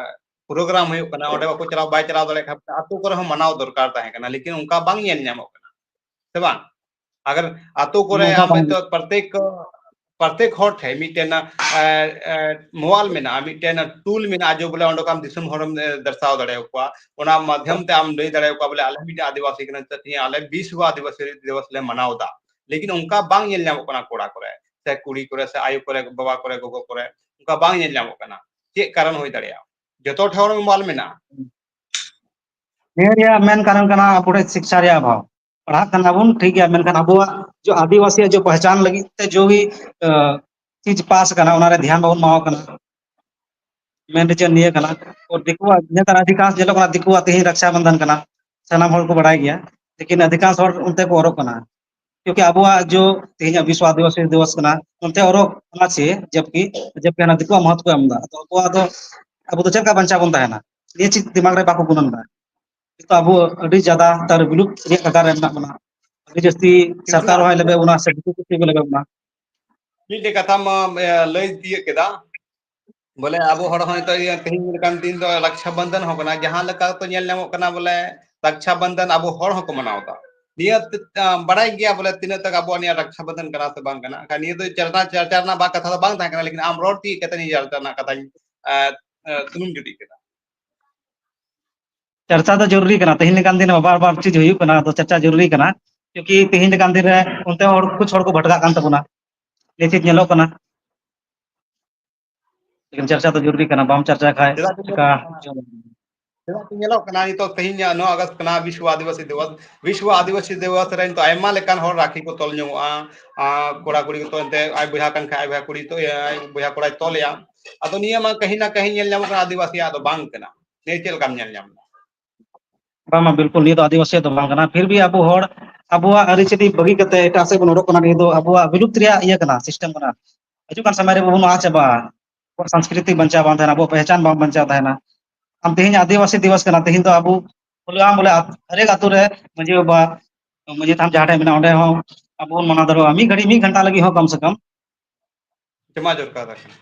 ᱯᱨᱳᱜᱨᱟᱢ ᱦᱩᱭᱩᱜ ᱠᱟᱱᱟ, ᱚᱸᱰᱮ ᱵᱟᱠᱚ ᱪᱟᱞᱟᱣ, ᱵᱟᱭ ᱪᱟᱞᱟᱣ ᱫᱟᱲᱮᱭᱟᱜ ᱠᱷᱟᱡ ᱟᱛᱳ ᱠᱚᱨᱮ ᱦᱚᱸ ᱢᱟᱱᱟᱣ ᱫᱚᱨᱠᱟᱨ ᱛᱟᱦᱮᱸ ᱠᱟᱱᱟ, ᱞᱮᱠᱤᱱ ᱚᱱᱠᱟ ᱵᱟᱝ ᱧᱮᱞ ᱧᱟᱢᱚᱜ ᱠᱟᱱᱟ, ᱥᱮ ᱵᱟᱝ? ᱟᱜᱟᱨ ᱟᱛᱳ ᱠᱚᱨᱮ ᱱᱚᱝᱠᱟ ᱟᱢ ᱵᱟᱝ ᱦᱚᱭᱛᱳ ᱯᱨᱚᱛᱮᱠ ᱯᱨᱚᱛᱮᱠ ᱦᱚᱲ ᱴᱷᱮᱱ ᱢᱤᱫᱴᱮᱱ ᱢᱳᱵᱟᱭᱤᱞ ᱢᱮᱱᱟᱜᱼᱟ, ᱢᱤᱫᱴᱮᱱ ᱴᱩᱞ ᱢᱮᱱᱟᱜᱼᱟ, ᱡᱮ ᱵᱚᱞᱮ ᱚᱸᱰᱮ ᱠᱷᱚᱱ ᱫᱤᱥᱚᱢ ᱦᱚᱲᱮᱢ ᱫᱚᱨᱥᱟᱣ ᱫᱟᱲᱮᱭᱟᱠᱚᱣᱟ, ᱚᱱᱟ ᱢᱟᱫᱷᱭᱚᱢ ᱛᱮ ᱟᱢ ᱞᱟᱹᱭ ᱫᱟᱲᱮᱭᱟᱠᱚᱣᱟ ᱵᱚᱞᱮ ᱟᱞᱮ ᱢᱤᱫᱴᱮᱱ ᱟᱹᱫᱤᱵᱟᱹᱥᱤ ᱠᱟᱱᱟ, ᱛᱮᱦᱮᱧ ᱟᱞᱮ ᱵᱤᱥᱣ ᱟᱹᱫᱤᱵᱟᱹᱥᱤ ᱫᱤᱵᱚᱥ ᱞᱮ ᱢᱟᱱᱟᱣ ᱮᱫᱟ᱾ ᱞᱮᱠᱤᱱ ᱚᱱᱠᱟ ᱵᱟᱝ ᱧᱮᱞ ᱧᱟᱢᱚᱜ ᱠᱟᱱᱟ ᱠᱚᱲᱟ ᱠᱚᱨᱮ ᱥᱮ ᱠᱩᱲᱤ ᱠᱚᱨᱮ ᱥᱮ ᱟᱭᱳ ᱠᱚᱨᱮ, ᱵᱟᱵᱟ ᱠᱚᱨᱮ, ᱜᱚᱜᱚ ᱠᱚᱨᱮ, ᱚᱱᱠᱟ ᱵᱟᱝ ᱧᱮᱞ ᱧᱟᱢᱚᱜ ᱠᱟᱱᱟ᱾ ᱪᱮᱫ ᱠᱟᱨᱚᱱ ᱦᱩᱭ ᱫᱟᱲᱮᱭᱟᱜᱼᱟ? ᱡᱚᱛᱚ ᱴᱷᱮᱱ ᱢᱳᱵᱟᱭᱤᱞ ᱢᱮᱱᱟᱜᱼᱟ᱾ ᱱᱤᱭᱟᱹ ᱨᱮᱭᱟᱜ ᱢᱮᱱ ᱠᱟᱨᱚᱱ ᱠᱟᱱᱟ ᱟᱵᱚ ᱴᱷᱮᱱ ᱥᱤᱠᱪᱷᱟ ᱨᱮᱭᱟᱜ ᱚᱵᱷᱟᱵᱽ᱾ ᱯᱟᱲᱦᱟᱜ ᱠᱟᱱᱟ ᱵᱚᱱ ᱴᱷᱤᱠ ᱜᱮᱭᱟ, ᱢᱮᱱᱠᱷᱟᱱ ᱟᱵᱚᱣᱟᱜ ᱡᱚ ᱟᱹᱫᱤᱵᱟᱹᱥᱤᱭᱟᱜ ᱡᱚ ᱯᱮᱦᱪᱟᱱ ᱞᱟᱹᱜᱤᱫ ᱛᱮ ᱡᱚ ᱜᱮ ᱪᱤᱡᱽ ᱯᱟᱥ ᱠᱟᱱᱟ, ᱚᱱᱟᱨᱮ ᱫᱷᱮᱭᱟᱱ ᱵᱟᱵᱚᱱ ᱮᱢᱟᱣ ᱠᱟᱱᱟ᱾ ᱢᱮᱱ ᱨᱮ ᱪᱮᱫ ᱱᱤᱭᱟᱹ ᱠᱟᱱᱟ, ᱛᱚ ᱫᱤᱠᱩᱣᱟᱜ ᱱᱮᱛᱟᱨ ᱟᱹᱰᱤ ᱠᱟᱥ ᱧᱮᱞᱚᱜ ᱠᱟᱱᱟ, ᱫᱤᱠᱩᱣᱟᱜ ᱛᱮᱦᱮᱧ ᱨᱟᱠᱥᱟ ᱵᱚᱱᱫᱷᱚᱱ ᱠᱟᱱᱟ, ᱥᱟᱱᱟᱢ ᱦᱚᱲ ᱠᱚ ᱵᱟᱲᱟᱭ ᱜᱮᱭᱟ, ᱞᱮᱠᱤᱱ ᱟᱹᱰᱤ ᱠᱟᱥ ᱦᱚᱲ ᱚᱱᱛᱮ ᱠᱚ ᱚᱨᱚᱜ ᱠᱟᱱᱟ᱾ ᱠᱤᱭᱩᱠᱤ ᱟᱵᱚᱣᱟᱜ ᱡᱚ ᱛᱮᱦᱮᱧᱟᱜ ᱵᱤᱥᱣ ᱟᱹᱫᱤᱵᱟᱹᱥᱤ ᱫᱤᱵᱚᱥ ᱠᱟᱱᱟ, ᱚᱱᱛᱮ ᱚᱨᱚᱜ ᱚᱱᱟ ᱪᱮ ᱡᱟᱵᱠᱤ ᱡᱟᱵᱠᱤ ᱦᱟᱱᱟ ᱫᱤᱠᱩᱣᱟᱜ ᱢᱚᱦᱚᱛ ᱠᱚ ᱮᱢ ᱮᱫᱟ᱾ ᱟᱫᱚ ᱟᱵᱚᱣᱟᱜ ᱫᱚ, ᱟᱵᱚ ᱫᱚ ᱪᱮᱫ ᱞᱮᱠᱟ ᱵᱟᱧᱪᱟᱣ ᱵᱚᱱ ᱛᱟᱦᱮᱱᱟ, ᱱᱤᱭᱟᱹ ᱪᱮᱫ ᱫᱤᱢᱟᱜᱽ ᱨᱮ ᱵᱟᱠᱚ ᱜᱩᱱᱟᱹᱱ ᱮᱫᱟ᱾ ᱱᱤᱛᱚᱜ ᱟᱵᱚ ᱟᱹᱰᱤ ᱡᱟᱫᱟ ᱛᱟᱨ ᱵᱤᱞᱩᱯᱛ ᱨᱮᱭᱟᱜ ᱠᱟᱛᱷᱟ ᱨᱮ ᱢᱮᱱᱟᱜ ᱵᱚᱱᱟ᱾ ᱟᱹᱰᱤ ᱡᱟᱹᱥᱛᱤ ᱥᱚᱨᱠᱟᱨ ᱦᱚᱸᱭ ᱞᱮᱵᱮ ᱵᱚᱱᱟ ᱥᱮ ᱫᱤᱠᱩ ᱯᱩᱥᱤ ᱠᱚ ᱞᱮᱵᱮ ᱵᱚᱱᱟ᱾ ᱢᱤᱫᱴᱮᱡ ᱠᱟᱛᱷᱟᱢ ᱞᱟᱹᱭ ᱛᱤᱭᱟᱹᱜ ᱠᱮᱫᱟ, ᱵᱚᱞᱮ ᱟᱵᱚ ᱦᱚᱲ ᱦᱚᱸ ᱱᱤᱛᱚᱜ ᱤᱭᱟᱹ ᱛᱮᱦᱮᱧ ᱞᱮᱠᱟᱱ ᱫᱤᱱ ᱫᱚ ᱨᱟᱠᱥᱟ ᱵᱚᱱᱫᱷᱚᱱ ᱦᱚᱸ ᱠᱟᱱᱟ, ᱡᱟᱦᱟᱸ ᱞᱮᱠᱟ ᱛᱚ ᱧᱮᱞ ᱧᱟᱢᱚᱜ ᱠᱟᱱᱟ ᱵᱚᱞᱮ ᱨᱟᱠᱥᱟ ᱵᱚᱱᱫᱷᱚᱱ ᱟᱵᱚ ᱦᱚᱲ ᱦᱚᱸᱠᱚ ᱢᱟᱱᱟᱣ ᱮᱫᱟ᱾ ᱱᱤᱭᱟᱹ ᱛᱮ, ᱟ, ᱵᱟᱲᱟᱭ ᱜᱮᱭᱟ ᱵᱚᱞᱮ ᱛᱤᱱᱟᱹᱜ ᱛᱟᱠ ᱟᱵᱚᱣᱟᱜ ᱱᱤᱭᱟᱹ ᱨᱟᱠᱥᱟ ᱵᱚᱱᱫᱷᱚᱱ ᱠᱟᱱᱟ ᱥᱮ ᱵᱟᱝ ᱠᱟᱱᱟ, ᱮᱱᱠᱷᱟᱱ ᱱᱤᱭᱟᱹ ᱫᱚ ᱪᱟᱨᱪᱟ, ᱪᱟᱨᱪᱟ ᱨᱮᱱᱟᱜ ᱵᱟᱝ ᱠᱟᱛᱷᱟ ᱫᱚ ᱵᱟᱝ ᱛᱟᱦᱮᱸ ᱠᱟᱱᱟ, ᱞᱮᱠᱤᱱ ᱟᱢ ᱨᱚᱲ ᱛᱤᱭᱳᱜ ᱠᱟᱛᱮ ᱱᱤᱭᱟᱹ ᱪᱟᱨᱪᱟ ᱨᱮᱱᱟᱜ ᱠᱟᱛᱷᱟᱧ, ᱟ, ᱟ, ᱥᱩᱱᱩᱢ ᱡᱩᱴᱤᱡ ᱠᱮᱫᱟ᱾ ᱪᱟᱨᱪᱟ ᱫᱚ ᱡᱚᱨᱩᱨᱤ ᱠᱟᱱᱟ, ᱛᱮᱦᱮᱧ ᱞᱮᱠᱟᱱ ᱫᱤᱱ ᱨᱮ ᱵᱟᱨ ᱵᱟᱨ ᱪᱮᱫ ᱦᱩᱭᱩᱜ ᱠᱟᱱᱟ, ᱟᱫᱚ ᱪᱟᱨᱪᱟ ᱡᱚᱨᱩᱨᱤ ᱠᱟᱱᱟ᱾ ᱠᱤᱭᱩᱠᱤ ᱛᱮᱦᱮᱧ ᱞᱮᱠᱟᱱ ᱫᱤᱱ ᱨᱮ ᱚᱱᱛᱮ ᱦᱚᱲ ᱠᱩᱪ ᱦᱚᱲ ᱠᱚ ᱵᱷᱟᱴᱠᱟᱜ ᱠᱟᱱ ᱛᱟᱵᱚᱱᱟ, ᱱᱤᱭᱟᱹ ᱪᱮᱫ ᱧᱮᱞᱚᱜ ᱠᱟᱱᱟ᱾ ᱞᱮᱠᱤᱱ ᱪᱟᱨᱪᱟ ᱫᱚ ᱡᱚᱨᱩᱨᱤ ᱠᱟᱱᱟ, ᱵᱟᱢ ᱪᱟᱨᱪᱟ ᱠᱷᱟᱡ ᱪᱮᱫᱟᱜ ᱪᱚ ᱪᱤᱠᱟ? ᱧᱮᱞᱚᱜ ᱠᱟᱱᱟ᱾ ᱪᱮᱫᱟᱜ ᱪᱚ ᱧᱮᱞᱚᱜ ᱠᱟᱱᱟ, ᱱᱤᱛᱚᱜ ᱛᱮᱦᱮᱧ ᱱᱚᱣᱟ ᱟᱜᱚᱥᱴ ᱠᱟᱱᱟ, ᱵᱤᱥᱣ ᱟᱹᱫᱤᱵᱟᱹᱥᱤ ᱫᱤᱵᱚᱥ᱾ ᱵᱤᱥᱣ ᱟᱹᱫᱤᱵᱟᱹᱥᱤ ᱫᱤᱵᱚᱥ ᱨᱮ ᱱᱤᱛᱚᱜ ᱟᱭᱢᱟ ᱞᱮᱠᱟᱱ ᱦᱚᱲ ᱨᱟᱠᱷᱤ ᱠᱚ ᱛᱚᱞ ᱧᱚᱜᱚᱜᱼᱟ᱾ ᱟ, ᱠᱚᱲᱟ ᱠᱩᱲᱤ ᱠᱚ ᱛᱚᱞ ᱮᱱᱛᱮ, ᱟᱡ ᱵᱚᱭᱦᱟ ᱠᱟᱱ ᱠᱷᱟᱡ ᱟᱡ ᱵᱚᱭᱦᱟ ᱠᱩᱲᱤ ᱛᱚ, ᱟᱡ ᱵᱚᱭᱦᱟ ᱠᱚᱲᱟᱭ ᱛᱚᱞᱮᱭᱟ᱾ ᱟᱫᱚ ᱱᱤᱭᱟᱹ ᱢᱟ ᱠᱟᱹᱦᱤ ᱱᱟ ᱠᱟᱹᱦᱤ ᱧᱮᱞ ᱧᱟᱢᱚᱜ ᱠᱟᱱᱟ, ᱟᱹᱫᱤᱵᱟᱹᱥᱤᱭᱟᱜ ᱫᱚ ᱵᱟᱝ ᱠᱟᱱᱟ᱾ ᱱᱤᱭᱟᱹ ᱪᱮᱫ ᱞᱮᱠᱟᱢ ᱧᱮᱞ ᱧᱟᱢ ᱮᱫᱟ? ᱵᱟᱝ, ᱵᱟᱝ, ᱵᱤᱞᱠᱩᱞ ᱱᱤᱭᱟᱹ ᱫᱚ ᱟᱹᱫᱤᱵᱟᱹᱥᱤᱭᱟᱜ ᱫᱚ ᱵᱟᱝ ᱠᱟᱱᱟ᱾ ᱯᱷᱤᱨ ᱵᱷᱤ ᱟᱵᱚ ᱦᱚᱲ ᱟᱵᱚᱣᱟᱜ ᱟᱹᱨᱤᱪᱟᱹᱞᱤ ᱵᱟᱹᱜᱤ ᱠᱟᱛᱮ ᱮᱴᱟᱜ ᱥᱮᱫ ᱵᱚᱱ ᱚᱰᱚᱠ ᱠᱟᱱᱟ᱾ ᱱᱤᱭᱟᱹ ᱫᱚ ᱟᱵᱚᱣᱟᱜ ᱵᱤᱞᱩᱯᱛ ᱨᱮᱭᱟᱜ ᱤᱭᱟᱹ ᱠᱟᱱᱟ, ᱥᱤᱥᱴᱮᱢ ᱠᱟᱱᱟ᱾ ᱦᱤᱡᱩᱜ ᱠᱟᱱ ᱥᱚᱢᱚᱭ ᱨᱮ ᱵᱟᱵᱚᱱ ᱟᱫ ᱪᱟᱵᱟᱜᱼᱟ᱾ ᱟᱵᱚᱣᱟᱜ ᱥᱟᱝᱥᱠᱨᱤᱛᱤᱠ ᱵᱟᱧᱪᱟᱣ ᱵᱟᱝ ᱛᱟᱦᱮᱱᱟ, ᱟᱵᱚᱣᱟᱜ ᱯᱮᱦᱪᱟᱱ ᱵᱟᱝ ᱵᱟᱧᱪᱟᱣ ᱛᱟᱦᱮᱱᱟ᱾ ᱟᱢ ᱛᱮᱦᱮᱧ ᱟᱹᱫᱤᱵᱟᱹᱥᱤ ᱫᱤᱵᱚᱥ ᱠᱟᱱᱟ, ᱛᱮᱦᱮᱧ ᱫᱚ ᱟᱵᱚ ᱠᱷᱩᱞᱟᱹᱣ ᱟᱢ ᱵᱚᱞᱮ ᱟᱛ-, ᱦᱟᱨᱮᱠ ᱟᱛᱳ ᱨᱮ ᱢᱟᱹᱡᱷᱤ ᱵᱟᱵᱟ, ᱢᱟᱹᱡᱷᱤ ᱛᱷᱟᱱ ᱡᱟᱦᱟᱸ ᱴᱷᱮᱱ ᱢᱮᱱᱟᱜᱼᱟ, ᱚᱸᱰᱮ ᱦᱚᱸ ᱟᱵᱚ ᱵᱚᱱ ᱢᱟᱱᱟᱣ ᱫᱟᱲᱮᱭᱟᱜᱼᱟ᱾ ᱢᱤᱫ ᱜᱷᱟᱹᱲᱤᱡ, ᱢᱤᱫ ᱜᱷᱚᱱᱴᱟ ᱞᱟᱹᱜᱤᱫ ᱦᱚᱸ ᱠᱚᱢ ᱥᱮ ᱠᱚᱢ᱾ ᱡᱚᱢᱟ ᱫᱚᱨᱠᱟᱨ ᱠᱟᱱᱟ᱾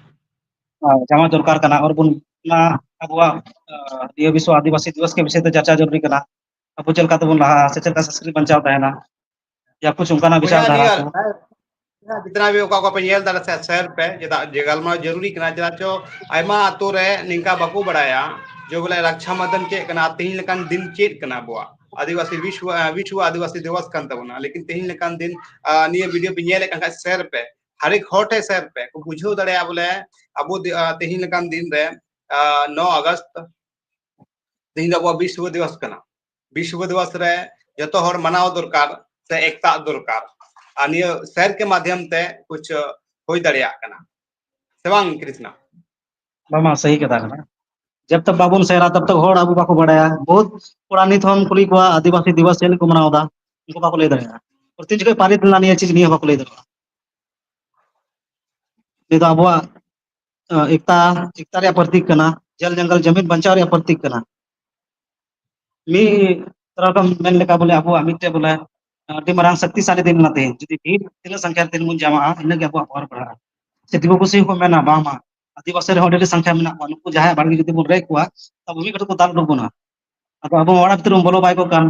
ᱦᱮᱸ, ᱡᱚᱢᱟ ᱫᱚᱨᱠᱟᱨ ᱠᱟᱱᱟ᱾ ᱟᱨ ᱵᱚᱱ ᱚᱱᱟ ᱟᱵᱚᱣᱟᱜ, ᱟᱸ, ᱱᱤᱭᱟᱹ ᱵᱤᱥᱣᱚ ᱟᱹᱫᱤᱵᱟᱹᱥᱤ ᱫᱤᱵᱚᱥ ᱠᱮ ᱵᱤᱥᱚᱭ ᱛᱮ ᱪᱟᱨᱪᱟ ᱡᱚᱨᱩᱨᱤ ᱠᱟᱱᱟ᱾ ᱟᱵᱚ ᱪᱮᱫ ᱞᱮᱠᱟ ᱛᱮᱵᱚᱱ ᱞᱟᱦᱟᱜᱼᱟ, ᱥᱮ ᱪᱮᱫ ᱞᱮᱠᱟ ᱥᱟᱥᱠᱨᱤᱛ ᱵᱟᱧᱪᱟᱣ ᱛᱟᱦᱮᱱᱟ, ᱭᱟ ᱠᱩᱪ ᱚᱱᱠᱟᱱᱟᱜ ᱵᱤᱪᱟᱨ ᱵᱚᱭᱦᱟ, ᱫᱷᱟᱨᱟ ᱱᱤᱭᱟᱹ ᱠᱚ᱾ ᱡᱤᱛᱱᱟ ᱵᱷᱤ ᱚᱠᱟ ᱚᱠᱟ ᱯᱮ ᱧᱮᱞ ᱫᱟᱲᱮ ᱥᱮ ᱥᱮᱭᱟᱨ ᱯᱮ, ᱪᱮᱫᱟᱜ ᱡᱮ ᱜᱟᱞᱢᱟᱨᱟᱣ ᱡᱚᱨᱩᱨᱤ ᱠᱟᱱᱟ, ᱪᱮᱫᱟᱜ ᱪᱚ ᱟᱭᱢᱟ ᱟᱛᱳ ᱨᱮ ᱱᱤᱝᱠᱟ ᱵᱟᱠᱚ ᱵᱟᱲᱟᱭᱟ ᱡᱮ ᱵᱚᱞᱮ ᱨᱟᱠᱪᱷᱟ ᱵᱚᱱᱫᱷᱚᱱ ᱪᱮᱫ ᱠᱟᱱᱟ, ᱛᱮᱦᱮᱧ ᱞᱮᱠᱟᱱ ᱫᱤᱱ ᱪᱮᱫ ᱠᱟᱱᱟ ᱟᱵᱚᱣᱟᱜ ᱟᱹᱫᱤᱵᱟᱹᱥᱤ ᱵᱤᱥᱣᱚ, ᱟᱸ, ᱵᱤᱥᱣᱚ ᱟᱹᱫᱤᱵᱟᱹᱥᱤ ᱫᱤᱵᱚᱥ ᱠᱟᱱ ᱛᱟᱵᱚᱱᱟ, ᱞᱮᱠᱤᱱ ᱛᱮᱦᱮᱧ ᱞᱮᱠᱟᱱ ᱫᱤᱱ, ᱟᱸ, ᱱᱤᱭᱟᱹ ᱵᱷᱤᱰᱤᱭᱳ ᱯᱮ ᱧᱮᱞᱮᱫ ᱠᱟᱱ ᱠᱷᱟᱡ ᱥᱮᱭᱟᱨ ᱯᱮ, ᱦᱟᱨᱮᱠ ᱦᱚᱲ ᱴᱷᱮᱱ ᱥᱮᱭᱟᱨ ᱯᱮ, ᱠᱚ ᱵᱩᱡᱷᱟᱹᱣ ᱫᱟᱲᱮᱭᱟᱜᱼᱟ ᱵᱚᱞᱮ ᱟᱵᱚ ᱫᱤ-, ᱟᱸ, ᱛᱮᱦᱮᱧ ᱞᱮᱠᱟᱱ ᱫᱤᱱ ᱨᱮ, ᱟᱸ, ᱱᱚ ᱟᱜᱚᱥᱴ ᱛᱮᱦᱮᱧ ᱫᱚ ᱟᱵᱚᱣᱟᱜ ᱵᱤᱥᱣᱚ ᱫᱤᱵᱚᱥ ᱠᱟᱱᱟ᱾ ᱵᱤᱥᱣᱚ ᱫᱤᱵᱚᱥ ᱨᱮ ᱡᱚᱛᱚ ᱦᱚᱲ ᱢᱟᱱᱟᱣ ᱫᱚᱨᱠᱟᱨ ᱥᱮ ᱮᱠᱛᱟ ᱫᱚᱨᱠᱟᱨ, ᱟᱨ ᱱᱤᱭᱟᱹ ᱥᱮᱭᱟᱨ ᱠᱮ ᱢᱟᱫᱷᱭᱚᱢ ᱛᱮ ᱠᱩᱪ ᱦᱩᱭ ᱫᱟᱲᱮᱭᱟᱜ ᱠᱟᱱᱟ, ᱥᱮ ᱵᱟᱝ ᱠᱨᱤᱥᱱᱟ? ᱵᱟᱝ, ᱵᱟᱝ, ᱥᱟᱹᱦᱤ ᱠᱟᱛᱷᱟ ᱠᱟᱱᱟ᱾ ᱡᱟᱵ ᱛᱟᱠ ᱵᱟᱵᱚᱱ ᱥᱮᱭᱟᱨᱟ, ᱛᱟᱵ ᱛᱟᱠ ᱦᱚᱲ ᱟᱵᱚ ᱵᱟᱠᱚ ᱵᱟᱲᱟᱭᱟ᱾ ᱵᱚᱦᱩᱛ ᱠᱚᱲᱟ ᱱᱤᱛ ᱦᱚᱸᱢ ᱠᱩᱞᱤ ᱠᱚᱣᱟ, ᱟᱹᱫᱤᱵᱟᱹᱥᱤ ᱫᱤᱵᱚᱥ ᱪᱮᱫ ᱞᱟᱹᱜᱤᱫ ᱠᱚ ᱢᱟᱱᱟᱣ ᱮᱫᱟ? ᱩᱱᱠᱩ ᱵᱟᱠᱚ ᱞᱟᱹᱭ ᱫᱟᱲᱮᱭᱟᱜᱼᱟ᱾ ᱟᱨ ᱛᱤᱱ ᱡᱚᱠᱷᱚᱡ ᱯᱟᱹᱨᱤᱛ ᱞᱮᱱᱟ ᱱᱤᱭᱟᱹ ᱪᱤᱡᱽ, ᱱᱤᱭᱟᱹ ᱦᱚᱸ ᱵᱟᱠᱚ ᱞᱟᱹᱭ ᱫᱟᱲᱮᱭᱟᱜᱼᱟ᱾ ᱱᱤᱭᱟᱹ ᱫᱚ ᱟᱵᱚᱣᱟᱜ, ᱟᱸ, ᱮᱠᱛᱟ, ᱮᱠᱛᱟ ᱨᱮᱭᱟᱜ ᱯᱨᱚᱛᱤᱠ ᱠᱟᱱᱟ, ᱡᱚᱞ ᱡᱚᱝᱜᱚᱞ ᱡᱟᱢᱤᱱ ᱵᱟᱧᱪᱟᱣ ᱨᱮᱭᱟᱜ ᱯᱨᱚᱛᱤᱠ ᱠᱟᱱᱟ᱾ ᱢᱤᱫ ᱛᱚᱨᱟ ᱠᱷᱚᱱ ᱢᱮᱱ ᱞᱮᱠᱟ ᱵᱚᱞᱮ ᱟᱵᱚᱣᱟᱜ ᱢᱤᱫᱴᱮᱡ ᱵᱚᱞᱮ ᱟᱹᱰᱤ ᱢᱟᱨᱟᱝ ᱥᱚᱠᱛᱤᱥᱟᱞᱤ ᱫᱤᱱ ᱠᱟᱱᱟ ᱛᱮᱦᱮᱧ᱾ ᱡᱩᱫᱤ ᱰᱷᱮᱨ ᱛᱤᱱᱟᱹᱜ ᱥᱚᱝᱠᱷᱟ ᱨᱮ ᱛᱮᱦᱮᱧ ᱵᱚᱱ ᱡᱟᱢᱟᱜᱼᱟ, ᱤᱱᱟᱹᱜ ᱜᱮ ᱟᱵᱚᱣᱟᱜ power ᱵᱟᱲᱦᱟᱜᱼᱟ᱾ ᱥᱮ ᱫᱤᱠᱩ ᱯᱩᱥᱤ ᱦᱚᱸᱠᱚ ᱢᱮᱱᱟ, ᱵᱟᱝ, ᱵᱟᱝ, ᱟᱹᱫᱤᱵᱟᱹᱥᱤ ᱨᱮᱦᱚᱸ ᱟᱹᱰᱤ ᱟᱹᱰᱤ ᱥᱚᱝᱠᱷᱟ ᱢᱮᱱᱟᱜ ᱠᱚᱣᱟ, ᱱᱩᱠᱩ ᱡᱟᱦᱟᱸᱭᱟᱜ ᱵᱟᱲᱜᱮ ᱡᱩᱫᱤ ᱵᱚᱱ ᱨᱮᱡ ᱠᱚᱣᱟ, ᱛᱚᱵᱮ ᱢᱤᱫ ᱜᱷᱟᱹᱲᱤᱡ ᱠᱚ ᱫᱟᱞ ᱩᱰᱩᱠ ᱵᱚᱱᱟ᱾ ᱟᱫᱚ ᱟᱵᱚ ᱚᱲᱟᱜ ᱵᱷᱤᱛᱨᱤ ᱵᱚᱱ ᱵᱚᱞᱚ ᱵᱟᱭ ᱠᱚᱜ ᱠᱟᱱ,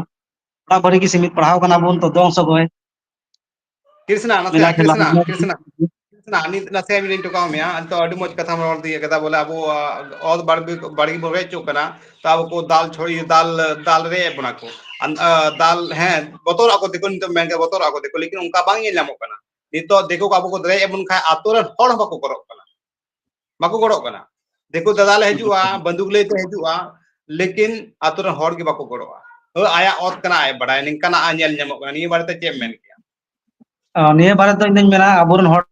ᱚᱲᱟᱜ ᱵᱟᱹᱲᱤ ᱜᱮ ᱥᱤᱢᱤᱛ, ᱯᱟᱲᱦᱟᱣ ᱠᱟᱱᱟ ᱵᱚᱱ ᱛᱚ ᱫᱚᱝ ᱥᱚᱜᱚᱭ᱾ ᱠᱨᱤᱥᱱᱟ, ᱱᱟᱥᱮ, ᱢᱮᱞᱟ ᱴᱷᱮᱞᱟ ᱠᱨᱤᱥᱱᱟ, ᱦᱚᱸ ᱠᱨᱤᱥᱱᱟ, ᱠᱨᱤᱥᱱᱟ, ᱱᱤᱛ ᱱᱟᱥᱮ ᱢᱤᱱᱤᱴ ᱴᱚᱠᱟᱣ ᱢᱮᱭᱟ᱾ ᱟᱱᱛᱚ ᱟᱹᱰᱤ ᱢᱚᱡᱽ ᱠᱟᱛᱷᱟᱢ ᱨᱚᱲ ᱤᱫᱤ ᱠᱟᱫᱟ, ᱵᱚᱞᱮ ᱟᱵᱚ, ᱟᱸ, ᱚᱛ ᱵᱟᱲᱜᱮ, ᱵᱟᱲᱜᱮ ᱵᱚ ᱨᱮᱡ ᱦᱚᱪᱚᱜ ᱠᱟᱱᱟ, ᱛᱚ ᱟᱵᱚ ᱠᱚ ᱫᱟᱞ ᱪᱷᱚᱲᱤ, ᱫᱟᱞ, ᱫᱟᱞ ᱨᱮᱡ ᱮᱫ ᱵᱚᱱᱟ ᱠᱚ᱾ ᱟᱱ-, ᱟᱸ, ᱫᱟᱞ, ᱦᱮᱸ, ᱵᱚᱛᱚᱨᱚᱜ ᱟᱠᱚ ᱫᱤᱠᱩ, ᱱᱤᱛᱚᱜ ᱢᱮᱱ ᱠᱮᱫ ᱵᱚᱛᱚᱨᱚᱜ ᱟᱠᱚ ᱫᱤᱠᱩ, ᱞᱮᱠᱤᱱ ᱚᱱᱠᱟ ᱵᱟᱝ ᱧᱮᱞ ᱧᱟᱢᱚᱜ ᱠᱟᱱᱟ᱾ ᱱᱤᱛᱚᱜ ᱫᱤᱠᱩ ᱠᱚ ᱟᱵᱚ ᱠᱚ ᱨᱮᱡ ᱮᱫ ᱵᱚᱱ ᱠᱷᱟᱱ ᱟᱛᱳ ᱨᱮᱱ ᱦᱚᱲ ᱦᱚᱸ ᱵᱟᱠᱚ ᱜᱚᱲᱚᱜ ᱠᱟᱱᱟ, ᱵᱟᱠᱚ ᱜᱚᱲᱚᱜ ᱠᱟᱱᱟ᱾ ᱫᱤᱠᱩ ᱫᱟᱫᱟ ᱞᱮ ᱦᱤᱡᱩᱜᱼᱟ, ᱵᱟᱹᱱᱫᱩᱠ ᱞᱟᱹᱭ ᱛᱮ ᱦᱤᱡᱩᱜᱼᱟ, ᱞᱮᱠᱤᱱ ᱟᱛᱳ ᱨᱮᱱ ᱦᱚᱲ ᱜᱮ ᱵᱟᱠᱚ ᱜᱚᱲᱚᱜᱼᱟ᱾ ᱦᱳᱭ, ᱟᱭᱟᱜ ᱚᱛ ᱠᱟᱱᱟ, ᱟᱡ ᱵᱟᱲᱟᱭᱟ, ᱱᱤᱝᱠᱟᱱᱟᱜ ᱧᱮᱞ ᱧᱟᱢᱚᱜ ᱠᱟᱱᱟ᱾ ᱱᱤᱭᱟᱹ ᱵᱟᱨᱮᱛᱮ ᱪᱮᱫ ᱮᱢ ᱢᱮᱱ ᱠᱮᱭᱟ? ᱟᱨ ᱱᱤᱭᱟᱹ ᱵᱟᱨᱮ ᱫᱚ ᱤᱧ ᱫᱩᱧ ᱢᱮᱱᱟ, ᱟᱵᱚᱨᱮᱱ ᱦᱚᱲ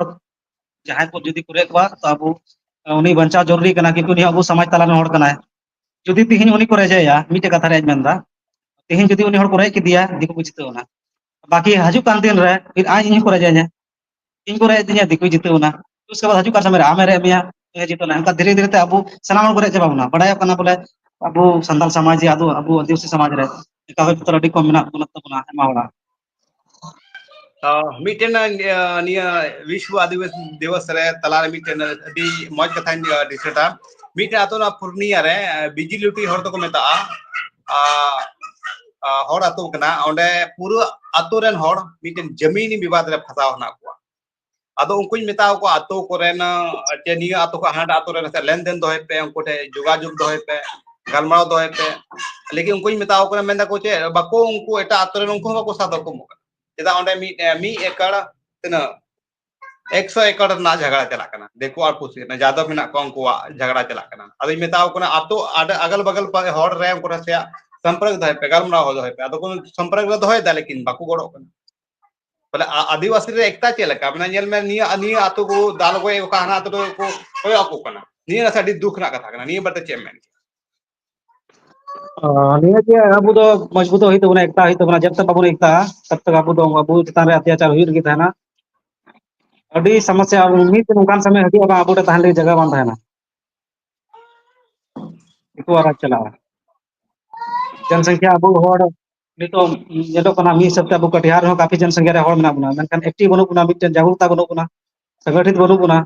ᱡᱟᱦᱟᱸᱭ ᱠᱚ ᱡᱩᱫᱤ ᱠᱚ ᱨᱮᱡ ᱠᱚᱣᱟ, ᱛᱚ ᱟᱵᱚ, ᱩᱱᱤ ᱵᱟᱧᱪᱟᱣ ᱡᱚᱨᱩᱨᱤ ᱠᱟᱱᱟ, ᱠᱤᱱᱛᱩ ᱩᱱᱤ ᱦᱚᱸ ᱟᱵᱚ ᱥᱚᱢᱟᱡᱽ ᱛᱟᱞᱟ ᱨᱮᱱ ᱦᱚᱲ ᱠᱟᱱᱟᱭ᱾ ᱡᱩᱫᱤ ᱛᱤᱦᱤᱧ ᱩᱱᱤ ᱠᱚ ᱨᱮᱡᱮᱭᱟ, ᱢᱤᱫᱴᱮᱡ ᱠᱟᱛᱷᱟ ᱨᱮᱭᱟᱜ ᱤᱧ ᱢᱮᱱᱫᱟ, ᱛᱮᱦᱮᱧ ᱡᱩᱫᱤ ᱩᱱᱤ ᱦᱚᱲ ᱠᱚ ᱨᱮᱡ ᱠᱮᱫᱮᱭᱟ, ᱫᱤᱠᱩ ᱠᱚ ᱡᱤᱛᱟᱹᱣ ᱮᱱᱟ᱾ ᱵᱟᱠᱤ ᱦᱤᱡᱩᱜ ᱠᱟᱱ ᱫᱤᱱ ᱨᱮ ᱯᱷᱤᱨ ᱟᱡ ᱤᱧ ᱦᱚᱸᱠᱚ ᱨᱮᱡ ᱤᱧᱟ, ᱤᱧ ᱠᱚ ᱨᱮᱡ ᱤᱫᱤᱧᱟ, ᱫᱤᱠᱩᱭ ᱡᱤᱛᱟᱹᱣ ᱮᱱᱟ᱾ ᱩᱥᱠᱮ ᱵᱟᱫ ᱦᱤᱡᱩᱜ ᱠᱟᱱ ᱥᱚᱢᱚᱭ ᱨᱮ ᱟᱢᱮ ᱨᱮᱡ ᱢᱮᱭᱟ, ᱩᱱᱤ ᱡᱤᱛᱟᱹᱣ ᱮᱱᱟ᱾ ᱚᱱᱠᱟ ᱫᱷᱤᱨᱮ ᱫᱷᱤᱨᱮ ᱛᱮ ᱟᱵᱚ ᱥᱟᱱᱟᱢ ᱦᱚᱲ ᱠᱚ ᱨᱮᱡ ᱪᱟᱵᱟ ᱵᱚᱱᱟ᱾ ᱵᱟᱲᱟᱭᱚᱜ ᱠᱟᱱᱟ ᱵᱚᱞᱮ ᱟᱵᱚ ᱥᱟᱱᱛᱟᱲ ᱥᱚᱢᱟᱡᱽ ᱨᱮ, ᱟᱵᱚ, ᱟᱵᱚ ᱟᱹᱫᱤᱵᱟᱹᱥᱤ ᱥᱚᱢᱟᱡᱽ ᱨᱮ ᱠᱟᱜᱚᱡᱽ ᱯᱚᱛᱨᱚ ᱟᱹᱰᱤ ᱠᱚᱢ ᱢᱮᱱᱟᱜ ᱵᱚᱱᱟ ᱛᱟᱵᱚᱱᱟ ᱟᱭᱢᱟ ᱦᱚᱲᱟᱜ᱾ ᱛᱚ, ᱢᱤᱫᱴᱮᱱ, ᱟᱸ, ᱱᱤᱭᱟᱹ ᱵᱤᱥᱣᱚ ᱟᱹᱫᱤᱵᱟᱹᱥᱤ ᱫᱤᱵᱚᱥ ᱨᱮ ᱛᱟᱞᱟᱨᱮ ᱢᱤᱫᱴᱮᱱ ᱟᱹᱰᱤ ᱢᱚᱡᱽ ᱠᱟᱛᱷᱟᱧ, ᱟᱸ, ᱫᱤᱥᱟᱹᱫᱟ᱾ ᱢᱤᱫᱴᱮᱱ ᱟᱛᱳ ᱚᱱᱟ ᱯᱩᱨᱱᱤᱭᱟ ᱨᱮ, ᱟᱸ, ᱵᱤᱡᱤ ᱞᱩᱴᱤ ᱦᱚᱲ ᱫᱚᱠᱚ ᱢᱮᱛᱟᱜᱼᱟ, ᱟᱸ, ᱟᱸ, ᱦᱚᱲ ᱟᱛᱳ ᱠᱟᱱᱟ᱾ ᱚᱸᱰᱮ ᱯᱩᱨᱟᱹ ᱟᱛᱳ ᱨᱮᱱ ᱦᱚᱲ ᱢᱤᱫᱴᱮᱱ ᱡᱟᱢᱤᱱᱤ ᱵᱤᱵᱟᱫ ᱨᱮ ᱯᱷᱟᱸᱥᱟᱣ ᱦᱮᱱᱟᱜ ᱠᱚᱣᱟ᱾ ᱟᱫᱚ ᱩᱱᱠᱩᱧ ᱢᱮᱛᱟᱣ ᱠᱚᱣᱟ, ᱟᱛᱳ ᱠᱚᱨᱮᱱ, ᱟᱸ, ᱪᱮ ᱱᱤᱭᱟᱹ ᱟᱛᱳ ᱠᱷᱚᱱ ᱦᱟᱱᱟᱴᱟᱜ ᱟᱛᱳ ᱨᱮ ᱱᱟᱥᱮ ᱞᱮᱱᱫᱮᱱ ᱫᱚᱦᱚᱭ ᱯᱮ, ᱩᱱᱠᱩ ᱴᱷᱮᱱ ᱡᱳᱜᱟᱡᱳᱜᱽ ᱫᱚᱦᱚᱭ ᱯᱮ, ᱜᱟᱞᱢᱟᱨᱟᱣ ᱫᱚᱦᱚᱭ ᱯᱮ᱾ ᱞᱮᱠᱤᱱ ᱩᱱᱠᱩᱧ ᱢᱮᱛᱟᱣ ᱠᱚ ᱠᱟᱱᱟ, ᱢᱮᱱ ᱫᱟᱠᱚ ᱪᱮᱫ, ᱵᱟᱠᱚ, ᱩᱱᱠᱩ ᱮᱴᱟᱜ ᱟᱛᱳ ᱨᱮᱱ ᱩᱱᱠᱩ ᱦᱚᱸ ᱵᱟᱠᱚ ᱥᱟᱵ ᱫᱚᱦᱚ ᱠᱚ ᱮᱢᱚᱜ ᱠᱟᱱᱟ᱾ ᱪᱮᱫᱟᱜ ᱚᱸᱰᱮ ᱢᱤᱫ, ᱢᱤᱫ ᱮᱠᱚᱨ ᱛᱤᱱᱟᱹᱜ, ᱮᱠᱥᱚ ᱮᱠᱚᱨ ᱨᱮᱱᱟᱜ ᱡᱷᱟᱜᱽᱲᱟ ᱪᱟᱞᱟᱜ ᱠᱟᱱᱟ, ᱫᱤᱠᱩ ᱟᱨ ᱯᱩᱥᱤ ᱨᱮᱱᱟᱜ, ᱡᱟᱫᱚᱵ ᱢᱮᱱᱟᱜ ᱠᱚᱣᱟ, ᱩᱱᱠᱩᱣᱟᱜ ᱡᱷᱟᱜᱽᱲᱟ ᱪᱟᱞᱟᱜ ᱠᱟᱱᱟ᱾ ᱟᱫᱚᱧ ᱢᱮᱛᱟᱣ ᱠᱚ ᱠᱟᱱᱟ, ᱟᱛᱳ ᱟᱰᱮ, ᱟᱜᱟᱞ ᱵᱟᱜᱟᱞ ᱯᱟ-, ᱦᱚᱲ ᱨᱮ ᱩᱱᱠᱩ ᱴᱷᱮᱱ ᱥᱮᱭᱟᱜ ᱥᱚᱢᱯᱨᱠ ᱫᱚᱦᱚᱭ ᱯᱮ, ᱜᱟᱞᱢᱟᱨᱟᱣ ᱦᱚᱸ ᱫᱚᱦᱚᱭ ᱯᱮ᱾ ᱟᱫᱚ ᱠᱚ ᱥᱚᱢᱯᱨᱠ ᱨᱮ ᱫᱚᱦᱚᱭᱮᱫᱟ, ᱞᱮᱠᱤᱱ ᱵᱟᱠᱚ ᱜᱚᱲᱚᱜ ᱠᱟᱱᱟ᱾ ᱵᱚᱞᱮ ᱟ-, ᱟᱹᱫᱤᱵᱟᱹᱥᱤ ᱨᱮ ᱮᱠᱛᱟ ᱪᱮᱫ ᱞᱮᱠᱟ? ᱢᱟᱱᱮ ᱧᱮᱞ ᱢᱮ, ᱱᱤᱭᱟᱹ, ᱱᱤᱭᱟᱹ ᱟᱛᱳ ᱠᱚ ᱫᱟᱞ ᱟᱹᱜᱩᱭᱮᱫ ᱠᱚ ᱠᱷᱟᱱ, ᱦᱟᱱᱟ ᱟᱛᱳ ᱨᱮᱠᱚ ᱠᱚᱭᱚᱜ ᱟᱠᱚ ᱠᱟᱱᱟ᱾ ᱱᱤᱭᱟᱹ ᱱᱟᱥᱮ ᱟᱹᱰᱤ ᱫᱩᱠ ᱨᱮᱱᱟᱜ ᱠᱟᱛᱷᱟ ᱠᱟᱱᱟ᱾ ᱱᱤᱭᱟᱹ ᱵᱟᱨᱮ ᱛᱮ ᱪᱮᱫ ᱮᱢ ᱢᱮᱱ ᱠᱮᱭᱟ? ᱚ, ᱱᱤᱭᱟᱹ ᱜᱮ ᱟᱵᱚ ᱫᱚ ᱢᱚᱡᱽᱵᱩᱛᱚᱜ ᱦᱩᱭᱩᱜ ᱛᱟᱵᱚᱱᱟ, ᱮᱠᱛᱟ ᱦᱩᱭᱩᱜ ᱛᱟᱵᱚᱱᱟ᱾ ᱡᱟᱵ ᱛᱟᱠ ᱵᱟᱵᱚᱱ ᱮᱠᱛᱟᱜᱼᱟ, ᱛᱟᱵ ᱛᱟᱠ ᱟᱵᱚ ᱫᱚ ᱟᱵᱚ ᱪᱮᱛᱟᱱ ᱨᱮ ᱚᱛᱛᱟᱪᱟᱨ ᱦᱩᱭᱩᱜ ᱨᱮᱜᱮ ᱛᱟᱦᱮᱱᱟ᱾ ᱟᱹᱰᱤ ᱥᱚᱢᱚᱥᱥᱟ, ᱟᱵᱚ ᱢᱤᱫ ᱫᱤᱱ ᱚᱱᱠᱟᱱ ᱥᱚᱢᱚᱭ ᱦᱤᱡᱩᱜᱼᱟ, ᱵᱟᱝ ᱟᱵᱚ ᱴᱷᱮᱱ ᱛᱟᱦᱮᱱ ᱞᱟᱹᱜᱤᱫ ᱡᱟᱭᱜᱟ ᱵᱟᱝ ᱛᱟᱦᱮᱱᱟ᱾ ᱫᱤᱠᱩ ᱟᱨᱟᱜ ᱪᱟᱞᱟᱜᱼᱟ᱾ ᱡᱚᱱᱥᱚᱝᱠᱷᱟ ᱟᱵᱚ ᱦᱚᱲ ᱱᱤᱛᱚᱜ ᱧᱮᱞᱚᱜ ᱠᱟᱱᱟ, ᱢᱤᱫ ᱦᱤᱥᱟᱹᱵ ᱛᱮ ᱟᱵᱚ ᱠᱟᱴᱤᱦᱟᱨ ᱨᱮᱦᱚᱸ ᱠᱟᱯᱷᱤ ᱡᱚᱱᱥᱚᱝᱠᱷᱟ ᱨᱮ ᱦᱚᱲ ᱢᱮᱱᱟᱜ ᱵᱚᱱᱟ, ᱢᱮᱱᱠᱷᱟᱱ ᱮᱠᱴᱤᱵᱷ ᱵᱟᱹᱱᱩᱜ ᱵᱚᱱᱟ, ᱢᱤᱫᱴᱮᱱ ᱡᱟᱜᱽᱨᱩᱠᱛᱟ ᱵᱟᱹᱱᱩᱜ ᱵᱚᱱᱟ, ᱥᱚᱝᱜᱚᱴᱷᱤᱛ ᱵᱟᱹᱱᱩᱜ ᱵᱚᱱᱟ᱾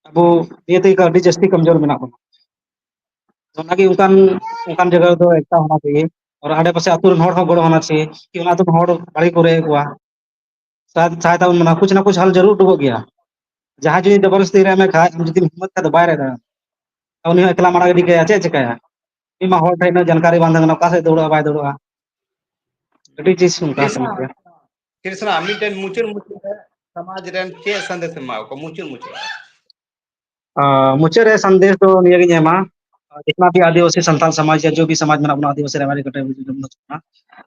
ᱟᱵᱚ ᱱᱤᱭᱟᱹ ᱛᱮᱜᱮ ᱟᱹᱰᱤ ᱡᱟᱹᱥᱛᱤ ᱠᱚᱢᱡᱳᱨ ᱢᱮᱱᱟᱜ ᱵᱚᱱᱟ᱾ ᱚᱱᱟᱜᱮ ᱚᱱᱠᱟᱱ, ᱚᱱᱠᱟᱱ ᱡᱟᱭᱜᱟ ᱨᱮᱫᱚ ᱮᱠᱴᱟ ᱦᱚᱱᱟ ᱪᱟᱦᱤᱭᱮ᱾ ᱟᱨ ᱟᱰᱮ ᱯᱟᱥᱮ ᱟᱹᱛᱩ ᱨᱮᱱ ᱦᱚᱲ ᱦᱚᱸ ᱜᱚᱲᱚ ᱦᱚᱱᱟ ᱪᱟᱦᱤᱭᱮ ᱠᱤ ᱚᱱᱟ ᱟᱹᱛᱩ ᱨᱮᱱ ᱦᱚᱲ ᱵᱟᱲᱮ ᱠᱚ ᱨᱮ ᱠᱚᱣᱟ᱾ ᱥᱟᱭ, ᱥᱟᱭ ᱛᱟᱵᱚᱱ ᱢᱮᱱᱟ, ᱠᱩᱪ ᱱᱟ ᱠᱩᱪ ᱦᱟᱞ ᱡᱟᱹᱨᱩᱲ ᱩᱰᱩᱠᱚᱜ ᱜᱮᱭᱟ᱾ ᱡᱟᱦᱟᱸᱭ ᱡᱩᱫᱤ ᱡᱚᱵᱚᱨᱫᱚᱥᱛᱤ ᱨᱮ ᱢᱮ ᱠᱷᱟᱡ, ᱟᱢ ᱡᱩᱫᱤᱢ ᱦᱤᱢᱢᱚᱛ ᱠᱷᱟᱡ ᱫᱚ ᱵᱟᱭ ᱨᱮ ᱫᱟᱲᱮᱭᱟᱜᱼᱟ᱾ ᱩᱱᱤ ᱦᱚᱸ ᱮᱠᱞᱟ ᱢᱟᱲᱟᱝ ᱤᱫᱤ ᱠᱟᱭᱟ, ᱪᱮᱫ ᱪᱤᱠᱟᱹᱭᱟ? ᱩᱱᱤ ᱢᱟ ᱦᱚᱲ ᱴᱷᱮᱱ ᱩᱱᱟᱹᱜ ᱡᱟᱱᱠᱟᱨᱤ ᱵᱟᱝ ᱛᱟᱦᱮᱸ ᱠᱟᱱᱟ, ᱚᱠᱟ ᱥᱮᱫ ᱫᱟᱹᱲᱩᱜᱼᱟ, ᱵᱟᱭ ᱫᱟᱹᱲᱩᱜᱼᱟ᱾ ᱟᱹᱰᱤ ᱪᱤᱡᱽ ᱚᱱᱠᱟ ᱠᱟᱱᱟ ᱜᱮᱭᱟ᱾ ᱠᱨᱤᱥᱱᱟ, ᱢᱤᱫᱴᱮᱱ ᱢᱩᱪᱟᱹᱫ ᱢᱩᱪᱟᱹᱫ ᱨᱮ ᱥᱚᱢᱟᱡᱽ ᱨᱮᱱ ᱪᱮᱫ ᱥᱟᱸᱫᱮᱥ ᱮᱢ ᱮᱢᱟ ᱠᱚᱣᱟ? ᱢᱩᱪᱟᱹᱫ ᱢᱩᱪᱟᱹᱫ᱾ ᱟᱸ, ᱢᱩᱪᱟᱹᱫ ᱨᱮ ᱥᱟᱸᱫᱮᱥ ᱫᱚ ᱱᱤᱭᱟᱹ ᱜᱤᱧ ᱮᱢᱟ, ᱟᱸ, ᱡᱤᱛᱱᱟ ᱵᱷᱤ ᱟᱹᱫᱤᱵᱟᱹᱥᱤ ᱥᱟᱱᱛᱟᱞ ᱥᱚᱢᱟᱡᱽ ᱭᱟ ᱡᱚ ᱵᱷᱤ ᱥᱚᱢᱟᱡᱽ ᱢᱮᱱᱟᱜ ᱵᱚᱱᱟ ᱟᱹᱫᱤᱵᱟᱹᱥᱤ ᱨᱮ,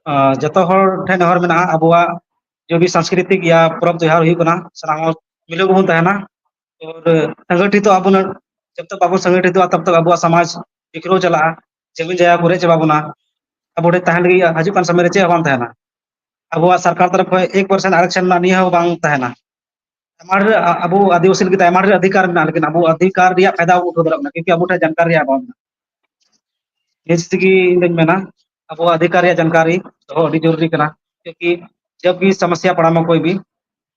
ᱟᱸ, ᱡᱚᱛᱚ ᱦᱚᱲ ᱴᱷᱮᱱ ᱱᱮᱦᱚᱨ ᱢᱮᱱᱟᱜᱼᱟ, ᱟᱵᱚᱣᱟᱜ ᱡᱚ ᱵᱷᱤ ᱥᱟᱝᱥᱠᱨᱤᱛᱤᱠ ᱭᱟ ᱯᱚᱨᱚᱵᱽ ᱛᱮᱣᱦᱟᱨ ᱦᱩᱭᱩᱜ ᱠᱟᱱᱟ, ᱥᱟᱱᱟᱢ ᱦᱚᱲ ᱢᱤᱞᱟᱹᱣ ᱜᱮᱵᱚᱱ ᱛᱟᱦᱮᱱᱟ᱾ ᱟᱨ ᱥᱚᱝᱜᱚᱴᱷᱤᱛᱚ ᱟᱵᱚ ᱱᱟ-, ᱡᱚᱵ ᱛᱚᱠ ᱵᱟᱵᱚᱱ ᱥᱚᱝᱜᱚᱴᱷᱤᱛᱚᱜᱼᱟ, ᱛᱚᱵ ᱛᱚᱠ ᱟᱵᱚᱣᱟᱜ ᱥᱚᱢᱟᱡᱽ ᱵᱤᱠᱷᱨᱟᱹᱣ ᱪᱟᱞᱟᱜᱼᱟ, ᱡᱚᱢᱤ ᱡᱟᱭᱜᱟ ᱠᱚ ᱨᱮᱡ ᱪᱟᱵᱟ ᱵᱚᱱᱟ᱾ ᱟᱵᱚ ᱴᱷᱮᱱ ᱛᱟᱦᱮᱱ ᱞᱟᱹᱜᱤᱫ ᱦᱤᱡᱩᱜ ᱠᱟᱱ ᱥᱚᱢᱚᱭ ᱨᱮ ᱪᱮᱫ ᱦᱚᱸ ᱵᱟᱝ ᱛᱟᱦᱮᱱᱟ᱾ ᱟᱵᱚᱣᱟᱜ ᱥᱚᱨᱠᱟᱨ ᱛᱚᱨᱚᱯ ᱠᱷᱚᱱ ᱮᱠ ᱯᱟᱨᱥᱮᱱᱴ ᱟᱨᱟᱠᱥᱚᱱ ᱨᱮᱱᱟᱜ ᱱᱤᱭᱟᱹ ᱦᱚᱸ ᱵᱟᱝ ᱛᱟᱦᱮᱱᱟ᱾ ᱟᱭᱢᱟ ᱰᱷᱮᱨ ᱟ-, ᱟᱵᱚ ᱟᱹᱫᱤᱵᱟᱹᱥᱤ ᱞᱟᱹᱜᱤᱫ ᱟᱭᱢᱟ ᱰᱷᱮᱨ ᱚᱫᱷᱤᱠᱟᱨ ᱢᱮᱱᱟᱜᱼᱟ, ᱞᱮᱠᱤᱱ ᱟᱵᱚ ᱚᱫᱷᱤᱠᱟᱨ ᱨᱮᱭᱟᱜ ᱯᱷᱟᱭᱫᱟ ᱵᱟᱵᱚ ᱩᱴᱷᱟᱹᱣ ᱫᱟᱲᱮᱭᱟᱜ ᱠᱟᱱᱟ, ᱠᱤᱭᱩᱠᱤ ᱟᱵᱚ ᱴᱷᱮᱱ ᱡᱟᱱᱠᱟᱨᱤ ᱟᱵᱚ ᱱᱤᱭᱟᱹ ᱪᱤᱡ ᱛᱮᱜᱮ ᱤᱧ ᱫᱚᱧ ᱢᱮᱱᱟ, ᱟᱵᱚ ᱚᱫᱷᱤᱠᱟᱨ ᱨᱮᱭᱟᱜ ᱡᱟᱱᱠᱟᱨᱤ ᱫᱚᱦᱚ ᱟᱹᱰᱤ ᱡᱚᱨᱩᱨᱤ ᱠᱟᱱᱟ, ᱠᱤᱭᱩᱠᱤ ᱡᱟᱵ ᱵᱷᱤ ᱥᱟᱢᱟᱥᱭᱟ ᱯᱟᱲᱟ ᱢᱟ ᱠᱳᱭ ᱵᱷᱤ,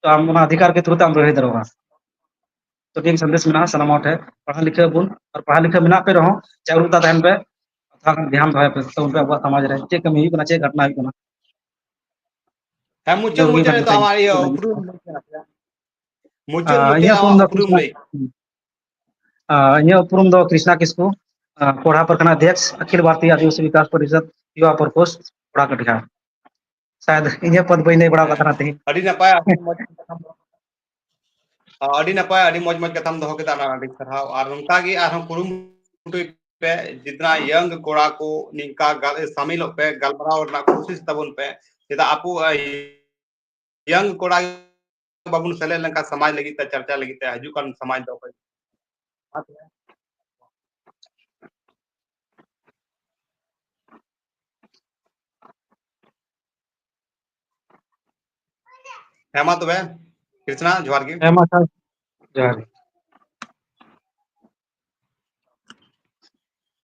ᱛᱚ ᱟᱢ ᱚᱱᱟ ᱚᱫᱷᱤᱠᱟᱨ ᱠᱮ ᱛᱷᱨᱩ ᱛᱮ ᱟᱢ ᱞᱟᱹᱲᱦᱟᱹᱭ ᱫᱟᱲᱮᱭᱟᱜᱼᱟ᱾ ᱛᱚ ᱱᱤᱭᱟᱹ ᱥᱟᱸᱫᱮᱥ ᱢᱮᱱᱟᱜᱼᱟ ᱥᱟᱱᱟᱢ ᱦᱚᱲ ᱴᱷᱮᱱ, ᱯᱟᱲᱦᱟᱣ ᱞᱤᱠᱷᱟᱹ ᱵᱚᱱ, ᱟᱨ ᱯᱟᱲᱦᱟᱣ ᱞᱤᱠᱷᱟᱹ ᱢᱮᱱᱟᱜ ᱯᱮ ᱨᱮᱦᱚᱸ ᱡᱟᱜᱽᱨᱩᱠᱛᱟ ᱛᱟᱦᱮᱱ ᱯᱮ, ᱛᱷᱚᱲᱟ ᱜᱟᱱ ᱫᱷᱮᱭᱟᱱ ᱫᱚᱦᱚᱭ ᱯᱮ ᱛᱟᱵᱚᱱ ᱯᱮ ᱟᱵᱚᱣᱟᱜ ᱥᱚᱢᱟᱡᱽ ᱨᱮ ᱪᱮᱫ ᱠᱟᱹᱢᱤ ᱦᱩᱭᱩᱜ ᱠᱟᱱᱟ, ᱪᱮᱫ ᱜᱷᱚᱴᱚᱱᱟ ᱦᱩᱭᱩᱜ ᱠᱟᱱᱟ᱾ ᱦᱮᱸ, ᱢᱩᱪᱟᱹᱫ ᱤᱱᱟᱹ ᱠᱚᱜᱮ ᱢᱩᱪᱟᱹᱫ ᱢᱮᱱ ᱨᱮ ᱛᱚ ᱠᱟᱛᱮ ᱟᱢᱟᱜ ᱤᱭᱟᱹ ᱤᱧ ᱩᱯᱨᱩᱢ ᱞᱟᱹᱭ ᱥᱟᱱᱟ ᱯᱮᱭᱟ᱾ ᱢᱩᱪᱟᱹᱫ ᱟᱨ ᱢᱩᱪᱟᱹᱫ ᱤᱧᱟᱹᱜ ᱨᱮ ᱩᱯᱨᱩᱢ ᱟᱢᱟᱜ ᱫᱚ ᱩᱯᱨᱩᱢ ᱠᱨᱤᱥᱱᱟ, ᱞᱟᱹᱭ᱾ ᱟᱨ ᱤᱧᱟᱹᱜ ᱩᱯᱨᱩᱢ ᱫᱚ ᱠᱨᱤᱥᱱᱟ ᱠᱤᱥᱠᱩ, ᱟᱨ ᱠᱚᱲᱦᱟ ᱯᱟᱨᱜᱟᱱᱟ ᱚᱫᱷᱭᱚᱠᱥ, ᱟᱠᱷᱤᱞ ᱵᱷᱟᱨᱛᱤᱭᱚ ᱟᱹᱫᱤᱵᱟᱹᱥᱤ ᱵᱤᱠᱟᱥ ᱯᱚᱨᱤᱥᱚᱫ, ᱭᱩᱣᱟ ᱯᱚᱨᱠᱳᱥ, ᱠᱚᱲᱟ ᱠᱟᱹᱴᱷᱤᱭᱟ᱾ ᱥᱟᱭᱟᱫ ᱤᱧᱟᱹᱜ ᱯᱚᱫ ᱵᱟᱹᱧ ᱞᱟᱹᱭ ᱵᱟᱲᱟ ᱟᱠᱟᱫ ᱛᱟᱦᱮᱱᱟ ᱛᱮᱦᱮᱧ᱾ ᱟᱹᱰᱤ ᱱᱟᱯᱟᱭ, ᱟᱹᱰᱤ ᱢᱚᱡᱽ ᱠᱟᱛᱷᱟᱢ ᱫᱚᱦᱚ ᱠᱮᱫᱟ᱾ ᱟᱹᱰᱤ ᱱᱟᱯᱟᱭ, ᱟᱹᱰᱤ ᱢᱚᱡᱽ ᱢᱚᱡᱽ ᱠᱟᱛᱷᱟᱢ ᱫᱚᱦᱚ ᱠᱮᱫᱟ, ᱟᱹᱰᱤ ᱥᱟᱨᱦᱟᱣ᱾ ᱟᱨ ᱱᱚᱝᱠᱟ ᱜᱮ ᱟᱨᱦᱚᱸ ᱠᱩᱨᱩᱢᱩᱴᱩᱭ ᱯᱮ, ᱡᱤᱛᱱᱟ ᱭᱚᱝ ᱠᱚᱲᱟ ᱠᱚ ᱱᱤᱝᱠᱟ ᱜᱟᱞ-, ᱥᱟᱢᱤᱞᱚᱜ ᱯᱮ, ᱜᱟᱞᱢᱟᱨᱟᱣ ᱨᱮᱱᱟᱜ ᱠᱳᱥᱤᱥ ᱛᱟᱵᱚᱱ ᱯᱮ᱾ ᱪᱮᱫᱟᱜ ᱟᱵᱚ, ᱟᱭ, ᱭᱚᱝ ᱠᱚᱲᱟ ᱵᱟᱵᱚᱱ ᱥᱮᱞᱮᱫ ᱞᱮᱱᱠᱷᱟᱱ ᱥᱚᱢᱟᱡᱽ ᱞᱟᱹᱜᱤᱫ ᱛᱮ, ᱪᱟᱨᱪᱟ ᱞᱟᱹᱜᱤᱫ ᱛᱮ, ᱦᱤᱡᱩᱜ ᱠᱟᱱ ᱥᱚᱢᱟᱡᱽ ᱫᱚ ᱚᱠᱚᱭ? ᱦᱮᱸ ᱢᱟ ᱛᱚᱵᱮ, ᱠᱨᱤᱥᱱᱟ, ᱡᱚᱦᱟᱨ ᱜᱮ᱾ ᱦᱮᱸ ᱢᱟ ᱛᱟᱦᱞᱮ, ᱡᱚᱦᱟᱨ ᱜᱮ᱾